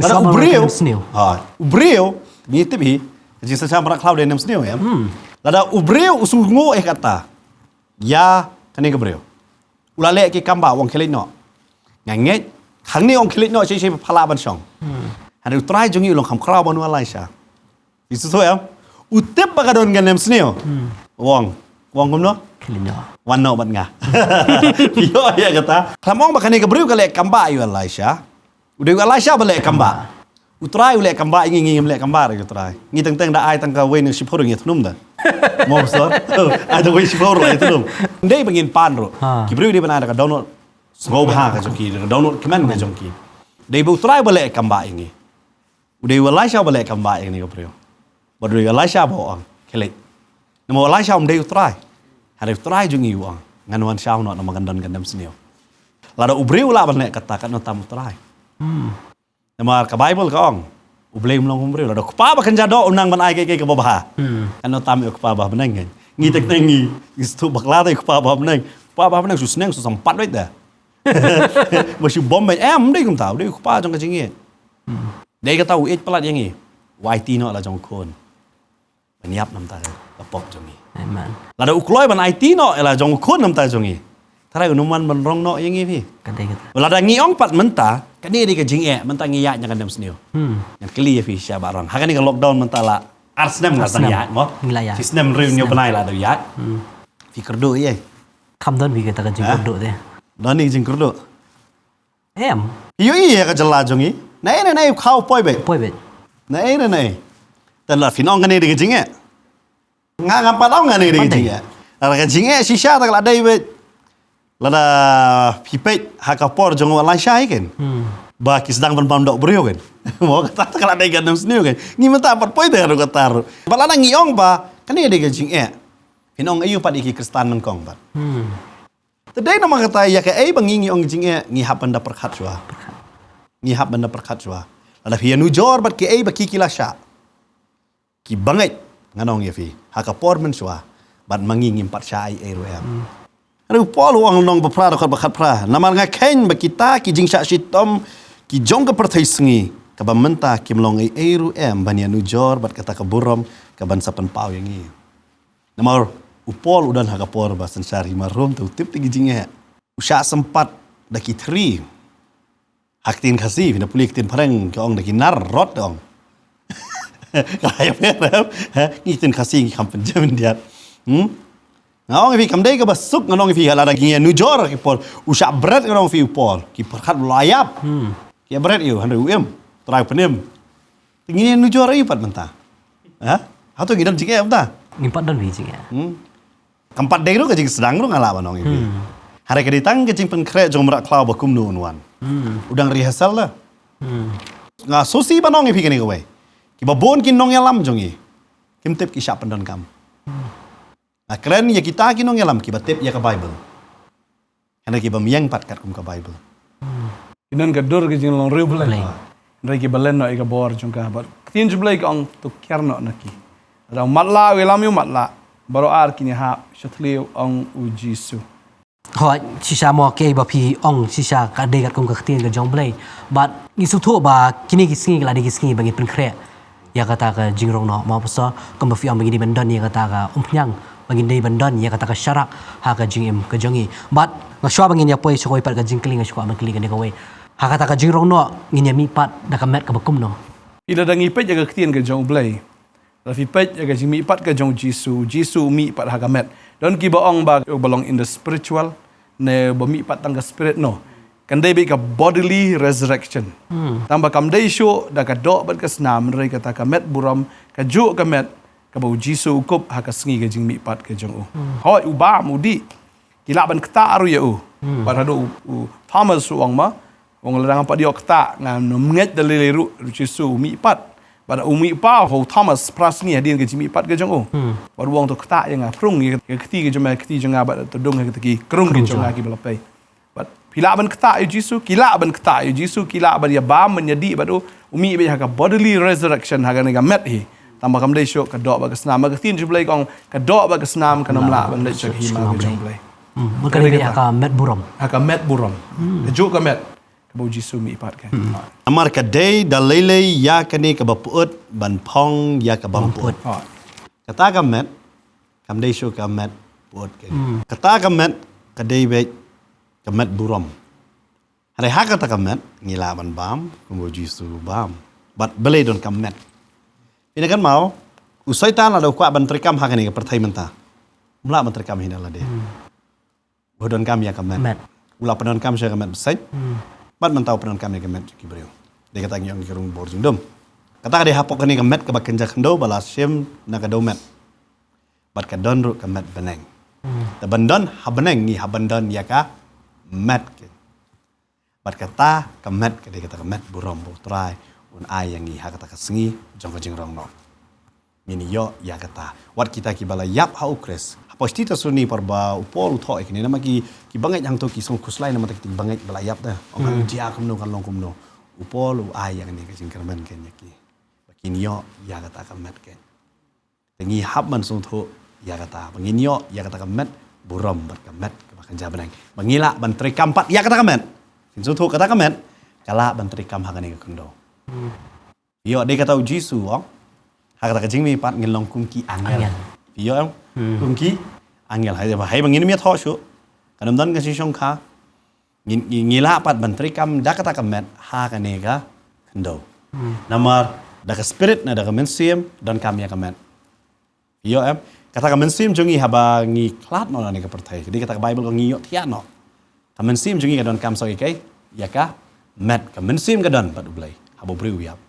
Lada u briew, ha, u briew, ngi tip hi, ka jingsngewsih ba khlaw dei nemsniew, ïa. Hmm. Lada u briew u sngewnguh eh kata ïa kane ka briew, u la leh ki kam ba u ong khie leit noh. Nga ngeit, hangne u ong khie leit noh, shisha pha lah ban shong. Hmm. Hynrei U Trai jong ngi u long kham khraw ban u Elisha. Phi sngewthuh em? U tip ba ka don ka nemsniew. Hmm. U ong, u ong kumno? Khie leit noh. Wan noh bad nga. Ïoh ïa kata. Khlem ong ba kane ka briew ka leh kam ba ïa u Elisha. U dei u Elisha ba leh kam ba. U Trai u leh kam ba ïa ngi, ngi ngim leh kam ba ïa U Trai. Ngi teng teng da ai tang kawei na shiphew ruh ngi thnum da. Mo pastor. Ai tang kawei shiphew ruh ngi thnum. Dei ba ngin pan ruh. Ha. Ki briew dei ban ai da ka download sngewbha ka jong ki, da ka download kmen ka jong ki. Dei ba U Trai ba leh kam ba ïa ngi. U dei u Elisha ba leh kam ba ïa kane ka briew. Bad u dei u Elisha ba u ong khie leit. Namar u Elisha um dei U Trai. Hynrei U Trai jong ngi u ong, ngan wan shaw noh namar kan don ka nemsniew. Lada u briew u lah ban leh kata, katno tam U Trai. Hmm. Namar ka Baibl ka ong, U Blei um long kum u briew. Lada u kpa ba kynja doh u nang ban ai kaei kaei kaba bha, hmm, katno tam ïa u kpa ba ha bneng kan. Ngi teng teng ngi, ngi sngewthuh bakla da ïa u kpa ba ha bneng. U kpa ba ha bneng shu sneng shu sympat beit da. Ba shu bom beit, em, um dei kumta, u dei u kpa jong ka jingngeit. Hmm. Dei kata u ïeit palat ïa ngi, u aiti noh la jong u khun ban ïap na bynta ka pop jong ngi. Amen. Lada u kloi ban aiti noh la jong u khun na bynta jong ngi, Trai un ym wan ban rong noh ïa ngi phi. Ka dei kata. Lada ngi ong pat mynta, kane dei ka jingeh, mynta ngi ïaid na ka nemsniew. Hmm. Ngan kylli ïa phi sha ba rong. Ha kane ka lockdown mynta la ar snem nga dang ïaid mo. Ngi la ïaid. Shi snem hynriew hynñiew bnai la dang ïaid. Hmm. Phi kyrduh ïa. Kham don phi kata ka jingkyrduh te. Don ïa ka jingkyrduh. Em. Ïohi ïa ka jylla jong ngi. Naei naei naei u khaw poi beit. Poi beit. Naei naei naei. Te la phin ong kane dei ka jingeh. Nga ngam pat ong kane dei ka jingeh. Lada ka jingeh shisha te ka la dei beit. Lada phi peit ha ka por jong u Elisha hi kan. Hmm. Ba ki sdang ban pam doh briew kan. Mo kata te ka la dei ka nemsniew kan. Ngi mynta pat poi te ruh kata ruh. Ba lada ngi ong ba kane dei ka jingeh, phin ong aïu pat ïa ki Khristan nyngkong pat. Hmm. Te dei namar kata ïa kaei ba ngi ngi ong jingeh, ngi hap ban da pyrkhat shuwa. Ngi hap ban da pyrkhat shuwa. Lada phi ïanujor bad kiei ba ki ki la shah, ki bangeit, ngan ong ïa phi, ha ka por mynshuwa, bad ma ngi ngim pat shah ei ei ruh em. Hmm. Hynrei u Paul u ong lynnong ba phra dkhot ba khatphra, namar nga kheiñ ba kita ki jingshah shitom ki jong ka pyrthei sngi kaba mynta kim long ei ei ruh em ban ïanujor bad kata ka burom kaban sa pynpaw ïa ngi. Namar u Paul u don ha ka por ba synshar hima Rom te u tip te ki jingeh. U shah sympat da ki thri. Ha ktien Khasi, phin da pule ktien phareng, ki ong da ki nar rot te ong. Ka la ïa pher, eh? Ngi ktien Khasi ngi kham pynjem khyndiat. Hmm? Nga ong ïa phi kam dei kaba suk, nga ong ïa phi lada ngi ïanujor ki Paul. U shah bret nga ong ïa phi u Paul. Ki pyrkhat u la ïap. Hmm. Ki ïa bret ïa u, hynrei u im. Trai u pynim. Te ngi ïanujor aïu pat mynta? Ha? Hato ngi don jingeh mynta? Ngim pat don phi jingeh. Hmm. Kam pat dei ruh ka jingsdang ruh nga lah ban ong ïa phi. Hmm. Hynrei ka dei tang ka jingpynkhreh jong u mrad khlaw ba kumno un wan. Hmm. U dang rehearsal da. Hmm. Nga sngewsih ban ong ïa phi kane kawei. Kiba bun ki nongïalam jong ngi kim tip ki shah pyndonkam. Hmm. Nga kren ïa kita ki nongïalam kiba tip ïa ka Bible. Hynrei kiba ïeng pat katkum ka Bible. Ki don ka dur ka jinglong riewblei. Blei. Hynrei kiba len noh ïa ka bor jong ka. Bad ka ktien jong U Blei ka ong to kiar noh na ki. Lada u matlah u ïalam ïa u matlah. Baroh ar kin ïahap sha thliew, ong U Jisu. Hooid, shisha mo kaei ba phi ong shisha ka dei katkum ka ktien ka jong U Blei. Bad ngi sngewthuh ba kine ki sngi ki la dei ki sngi ba ngin pynkhreh ïa kata ka jingrong noh, mo pastor, kumba phi ong ba ngin dei ban don ïa kata ka umphniang, ba ngin dei ban don ïa kata ka sharak ha ka jingim ka jong ngi. Bad nga shuwa ba ngin ïa poi sha kawei pat ka jingkylli, nga shu kwah ban kylli kane kawei. Ha kata ka jingrong noh ngin ïa mihpat da ka met kaba kumno? Phi, lada ngi peit ïa ka ktien ka jong U Blei, lada phi peit ïa ka jingmihpat ka jong U Jisu, U Jisu u mihpat ha ka met. Don kiba ong ba uba long in the spiritual, ne ba mihpat tang ka spirit, no. Kan dei beit ka bodily resurrection. Hmm. Tang ba kam dei shuh da ka doh bad ka snam, hynrei kata ka met burom, kajuh ka met kaba U Jisu u kup ha ka sngi ka jingmihpat ka jong u. Hmm. Hooid, u bam, u dih. Ki lah ban ktah ruh ïa u. Hmm. Bad haduh u, u Thomas u ong ma, u ong lada ngam pat ïoh ktah, ngam ngeit da lei lei ruh, U Jisu u mihpat. Bad u mihpat ha u Thomas phra sngi hadien ka jingmihpat ka jong u. Hmm. Bad u ong to ktah ïa nga, phrung ïa ka kti ka jong me ha ka kti jong nga, bad to dung ha kita ki krung ki jong nga kiba la pei. Bad phi lah ban ktah ïa U Jisu, ki lah ban ktah ïa U Jisu, ki lah ban ïa bam ban ïa dih bad u, u mih beit ha ka bodily resurrection ha kane ka met hi. Tang ba kam dei shuh ka doh bad ka snam. Ka ktien jong U Blei ka ong ka doh bad ka snam kan ym lah ban leit sha ka hima ka jong U Blei. Hmm, ka dei beit ha ka met burom. Ha ka met burom. Hmm. Kajuh ka met kaba U Jisu u mihpat ka. Hmm. Namar ka dei da lei lei ïa kane kaba pyut ban phong ïa ka bym pyut. Bym pyut. Ha. Kata ka met kam dei shuh ka met pyut ka. Hmm. Kata ka met ka dei beit ka met burom. Hynrei ha kata ka met ngi lah ban bam kumba U Jisu u bam. Bad balei donkam met? Phi ïa kynmaw, u Soitan lada u kwah ban treikam ha kane ka pyrthei mynta, um lah ban treikam hi na lade. Hmm. U donkam ïa ka met. Met. U la pyndonkam sha ka met bseiñ. Hmm. Bad mynta u pyndonkam ïa ka met jong ki briew. Dei kata ngi ong ki rung bor jingdum. Kata ka dei hapoh kane ka met kaba kynja khyndew ba la shim na ka dewmet. Bad ka don ruh ka met bneng. Hmm. Te ban don ha bneng ngi hap ban don ïa ka met ka. Bad kata ka met ka dei kata ka met burom ba U Trai un ai ïa ngi ha kata ka sngi jong ka jingrong noh. Ngin ïoh ïa kata. Wat kita kiba la ïap ha U Khrist. Hapoh shi Thessaloni por ba u Paul u thoh ïa kine, namar ki, ki bangeit hangto ki sngewkhuslai namar kita ki bangeit ba la ïap da. Ong kan, hmm, jia kumno, kan long kumno. U Paul u ai ïa kane ka jingkyrmen kan ïa ki. Ba kin ïoh ïa kata ka met kan. Te ngi hap ban sngewthuh ïa kata. Ba ngin ïoh ïa kata ka met burom bad ka met kaba kynja bneng. Ba ngi lah ban treikam pat ïa kata ka met. Kin sngewthuh kata ka met ka lah ban treikam ha kane ka khyndew. Hmm. Ïoh, dei kata U Jisu u ong, ha kata ka jingmihpat ngin long kum ki angel. Angel. Ïoh, em? Hmm. Kum ki angel. Hynrei ba, hynrei ba ngin ym ïathoh shuh. Kan ym don ka jingshongkha. Ngi, ngi, ngi lah pat ban treikam da kata ka met ha kane ka khyndew. Hmm. Namar da ka spirit ne da ka mynsiem donkam ïa ka met. Ïoh, em? Kata ka mynsiem jong ngi haba ngi khlad noh na kane ka pyrthei. Ka dei kata ka Baibl ka ong ngi ïohthiah noh. Ka mynsiem jong ngi ka donkam sa ïa kaei? Ïa ka met. Ka mynsiem ka don bad U Blei haba u briew u ïap.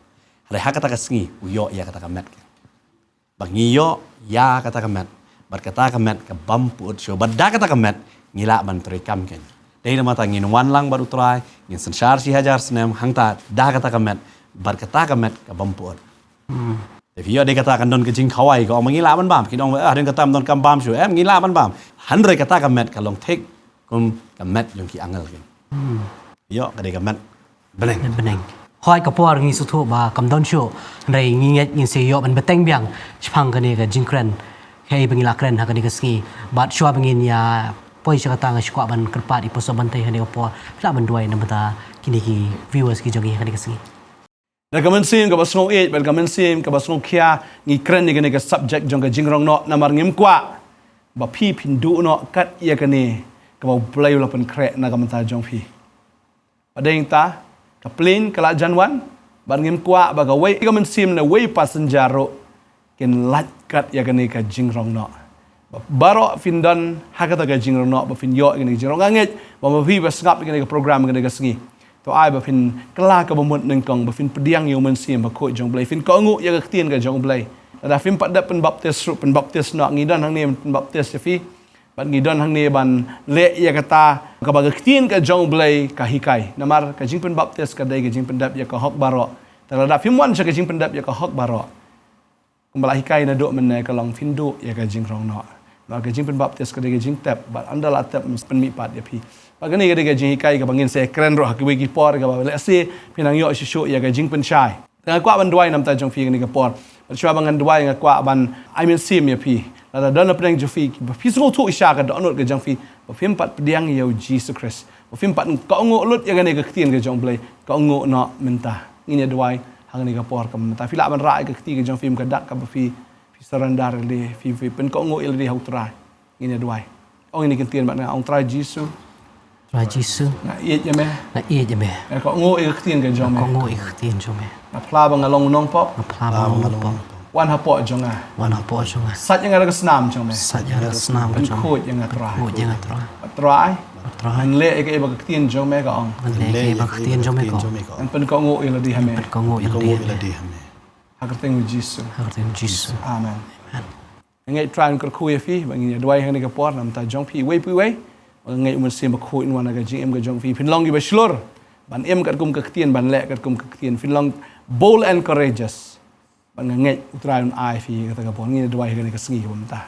Hynrei ha kata ka sngi u ïoh ïa kata ka met. Ba ngi ïoh ïa kata ka met. Bad kata ka met ka bym pyut shuh. Bad da kata ka met ngi lah ban treikam kan. Dei namar kata ngin wan lang bad U Trai, ngin synshar shi hajar snem, hangta da kata ka met. Bad kata ka met ka bym pyut. Hmm. Te phi ïoh, dei kata kan don ka jingkhawai, ka ong ba ngi lah ban bam. Ki ong, ah, dei kata ym donkam bam shuh. Em, ngi lah ban bam. Hynrei kata ka met ka long thik kum ka met jong ki angel kan. Hmm. Ïoh, ka dei ka met bneng. Met bneng. Hooid, ka por ngi sngewthuh ba kam don shuh. Hynrei ngi ngeit ngin sa ïoh ban bteng biang shaphang kane ka jingkren, kaei ba ngi la kren ha kane ka sngi. Bad shuwa ba ngin ïa poi sha kata, nga shu kwah ban kyrpad ïa u Pastor Bantei ha kane ka por. Phi lah ban duwai na ka bynta kine ki viewers ki jong ngi ha kane ka sngi. Da ka mynsiem kaba sngewieit bad ka mynsiem kaba sngewkhia ngi kren ïa kane ka subject jong ka jingrong noh, namar ngim kwah ba phi phin duh noh kat ïa kane kaba U Blei u la pynkhreh na ka bynta jong phi. Bad dei nangta ka plane ka la jan wan bad ngim kwah ba kawei ka mynsiem ne wei passenger ruh kin lait kat ïa kane ka jingrong noh. Ba baroh phin don ha kata ka jingrong noh, ba phin ïoh ïa kane ka jingrong. Nga ngeit ba ma phi ba sngap ïa kane ka program ïa kane ka sngi, to ai ba phin kylla kaba mut nyngkong, ba phin pdiang ïa U Mynsiem Bakhuid jong U Blei, phin kohnguh ïa ka ktien ka jong U Blei. Lada phim pat dep pynbaptis ruh, pynbaptis noh. Ngi don hangne ban pynbaptis ïa phi. Bad ngi don hangne ban leh ïa kata kaba ka ktien ka jong U Blei ka hikai. Namar ka jingpynbaptis ka dei ka jingpyndep ïa ka hok baroh. Te lada phim wan sha ka jingpyndep ïa ka hok baroh, kumba la hikai naduh mynne, ka long phin duh ïa ka jingrong noh. Namar ka jingpynbaptis ka dei ka jingtep, bad ynda la tep, yn sa pynmihpat ïa phi. Bad kane ka dei ka jinghikai kaba ngin sa kren ruh ha kiwei ki por, kaba lehse phin nang ïoh shuh shuh ïa ka jingpynshai. Te nga kwah ban duwai na ka bynta jong phi kane ka por. Bad shuwa ba ngan duwai, nga kwah ban ai mynsiem ïa phi. Lada don hapdeng jong phi ba phi sngewthuh shisha ka dohnud ka jong phi ba phim pat pdiang ïa U Jisu Khrist, ba phim pat kohnguh lut ïa kane ka ktien ka jong U Blei, kohnguh noh mynta. Ngin ïa duwai ha kane ka por. Kaba mynta phi lah ban rah ïa ka kti ka jong phi ym ka dak, kaba phi, phi surrender ïa lade, phi, phi pynkohnguh ïa lade ha U Trai. Ngin ïa duwai. Ong ïa kine ki ktien bad nga. Ong: Trai Jisu, Trai Jisu, nga ïeit ïa me. Nga ïeit ïa me. Nga kohnguh ïa ka ktien ka jong me. Nga kohnguh ïa ka ktien jong me. Nga phla ba nga long u nongpop. Nga phla ba nga long u nongpop. Wan hapoh jong nga. Wan hapoh jong nga. Sait ïa nga da ka snam jong me. Sait ïa nga da ka snam jong me. Pynkhuid ïa nga, Trai. Pynkhuid ïa nga, Trai. Trai, Trai, ngan leh ïa kaei ba ka ktien jong me ka ong. Ngan leh ïa kaei ba ka ktien jong me ka ong. Ngan pynkohnguh ïa lade ha me. Pynkohnguh ïa lade ha me. Ha ka kyrteng U Jisu. Ha ka kyrteng U Jisu. Amen. Amen. Nga ngeit Trai un kyrkhu ïa phi, ba ngin ïa duwai ha kane ka por na ka bynta jong phi iwei pa iwei. Ba nga ngeit U Mynsiem Bakhuid un wan ha ka jingim ka jong phi. Phin long kiba shlur ban im katkum ka ktien, ban leh katkum ka ktien. Phin long bold and courageous. Bad nga ngeit U Trai un ai phi ha kata ka por. Ngin ïa duwai ha kane ka sngi kaba mynta.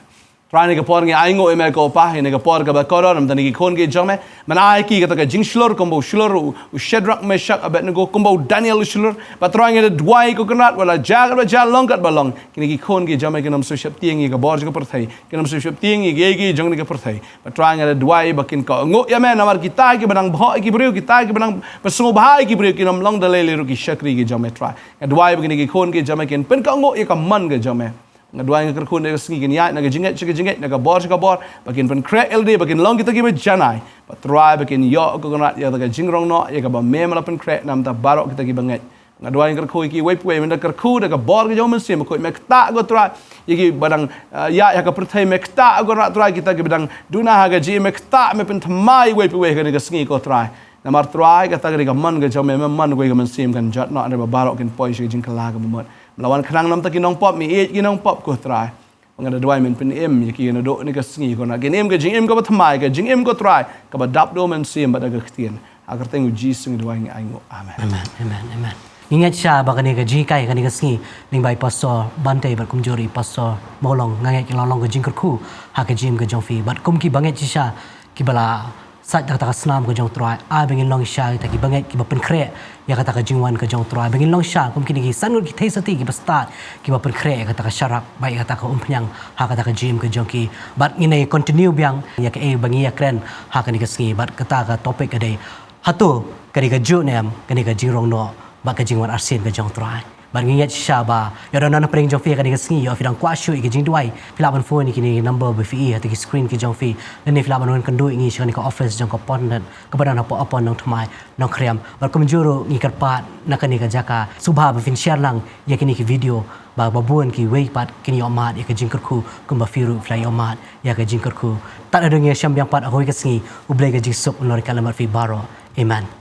Trai, ha kane ka por ngi ainguh ïa me ko Pa, ha kane ka por kaba kordor, na ka bynta kine ki khun ki jong me. Men ai ïa ki kata ka jingshlur kumba u shlur u, u Shadrach, Meshach, Abednego, kumba u Daniel u shlur. Bad Trai, ngi da duwai ko Kynrad, wat la jia katba jia, long katba long, kine ki khun ki jong me kin ym shu sheptieng ïa ka bor jong ka pyrthei, kin ym shu sheptieng ïa kiei kiei jong kane ka pyrthei. Bad Trai, ngi da duwai ba kin kohnguh ïa me, namar kita kiba dang bhoh ïa ki briew, kita kiba dang pynsngewbha ïa ki briew, kin ym long da lei lei ruh ki shakri ki jong me, Trai. Nga duwai ba kine ki khun ki jong me kin pynkohnguh ïa ka mon ka jong me. Nga duwai, nga kyrkhu, ha kane ka sngi kin ïaid na ka jingngeit sha ka jingngeit, na ka bor sha ka bor, ba kin pynkhreh ïa lade, ba kin long kita kiba janai. Bad Trai, ba kin ïoh ko Kynrad ïa kata ka jingrong noh ïa kaba me me la pynkhreh na ka bynta baroh kita kiba ngeit. Nga duwai, nga kyrkhu ïa kiwei pa iwei, men da kyrkhu da ka bor ka jong U Mynsiem Bakhuid, me ktah ko Trai ïa kiba dang, ah, ïaid ha ka pyrthei, me ktah ko Kynrad Trai kita kiba dang duna ha ka jingim, me ktah, me pynthymmai iwei pa iwei ha kane ka sngi ko Trai. Namar Trai, kata ka dei ka mon ka jong me, me mon ko ïa ka mynsiem kan jot noh, hynrei ba baroh kin poi sha ka jingkylla kaba mut. Me la wan khnang na ka bynta ki nongpop, me ïeit ki nongpop ko Trai. Nga da duwai men pynim ïa ki naduh kane ka sngi ko Kynrad, kin im ka jingim kaba thymmai, ka jingim ko Trai kaba dap da U Mynsiem bad da ka ktien. Ha ka kyrteng U Jisu ngi duwai, ngi ainguh. Amen. Amen, amen, amen. Ngi ngeit shisha ba kane ka jinghikai kane ka sngi lyngba i Pastor Bante bad kumjuh i Pastor Mawlong, nga ngeit ka la long ka jingkyrkhu ha ka jingim ka jong phi. Bad kum kiba ngeit shisha, kiba la sait da kata ka snam ka jong U Trai, ai ba ngin long shisha kita kiba ngeit, kiba pynkhreh ïa kata ka jingwan ka jong U Trai. Ba ngin long shisha kum kine ki san ngut ki theisotti kiba stad, kiba pynkhreh ïa kata ka sharak bad ïa kata ka umphniang ha kata ka jingim ka jong ki. Bad ngin ïa continue biang ïa kaei ba ngi ïa kren ha kane ka sngi, bad kata ka topic ka dei: Hato ka dei kajuh ne em kane ka jingrong noh bad ka jingwan arsien ka jong U Trai? Bad ngi ngeit shisha ba ïoh don na pdeng jong phi ha kane ka sngi, ïoh phi dang kwah shuh ïa ka jingduwai, phi lah ban phone ïa kine ki number ba phi ïohi ha ki screen ki jong phi. Lane phi lah ban wan kynduh ïa ngi sha kane ka office jong ka Pond Net kaba don hapoh Upper Nongthymmai, Nongkrem. Bad kumjuh ruh ngi kyrpad na kane ka jaka sngewbha ba phin share lang ïa kine ki video, ba, ba bun kiwei pat kin ïoh mad ïa ka jingkyrkhu kumba phi ruh phi la ïoh mad ïa ka jingkyrkhu. Tad haduh ngin ïashem biang pat ha kawei ka sngi, U Blei ka jingsuk un long ryngkat lem bad phi baroh. Amen.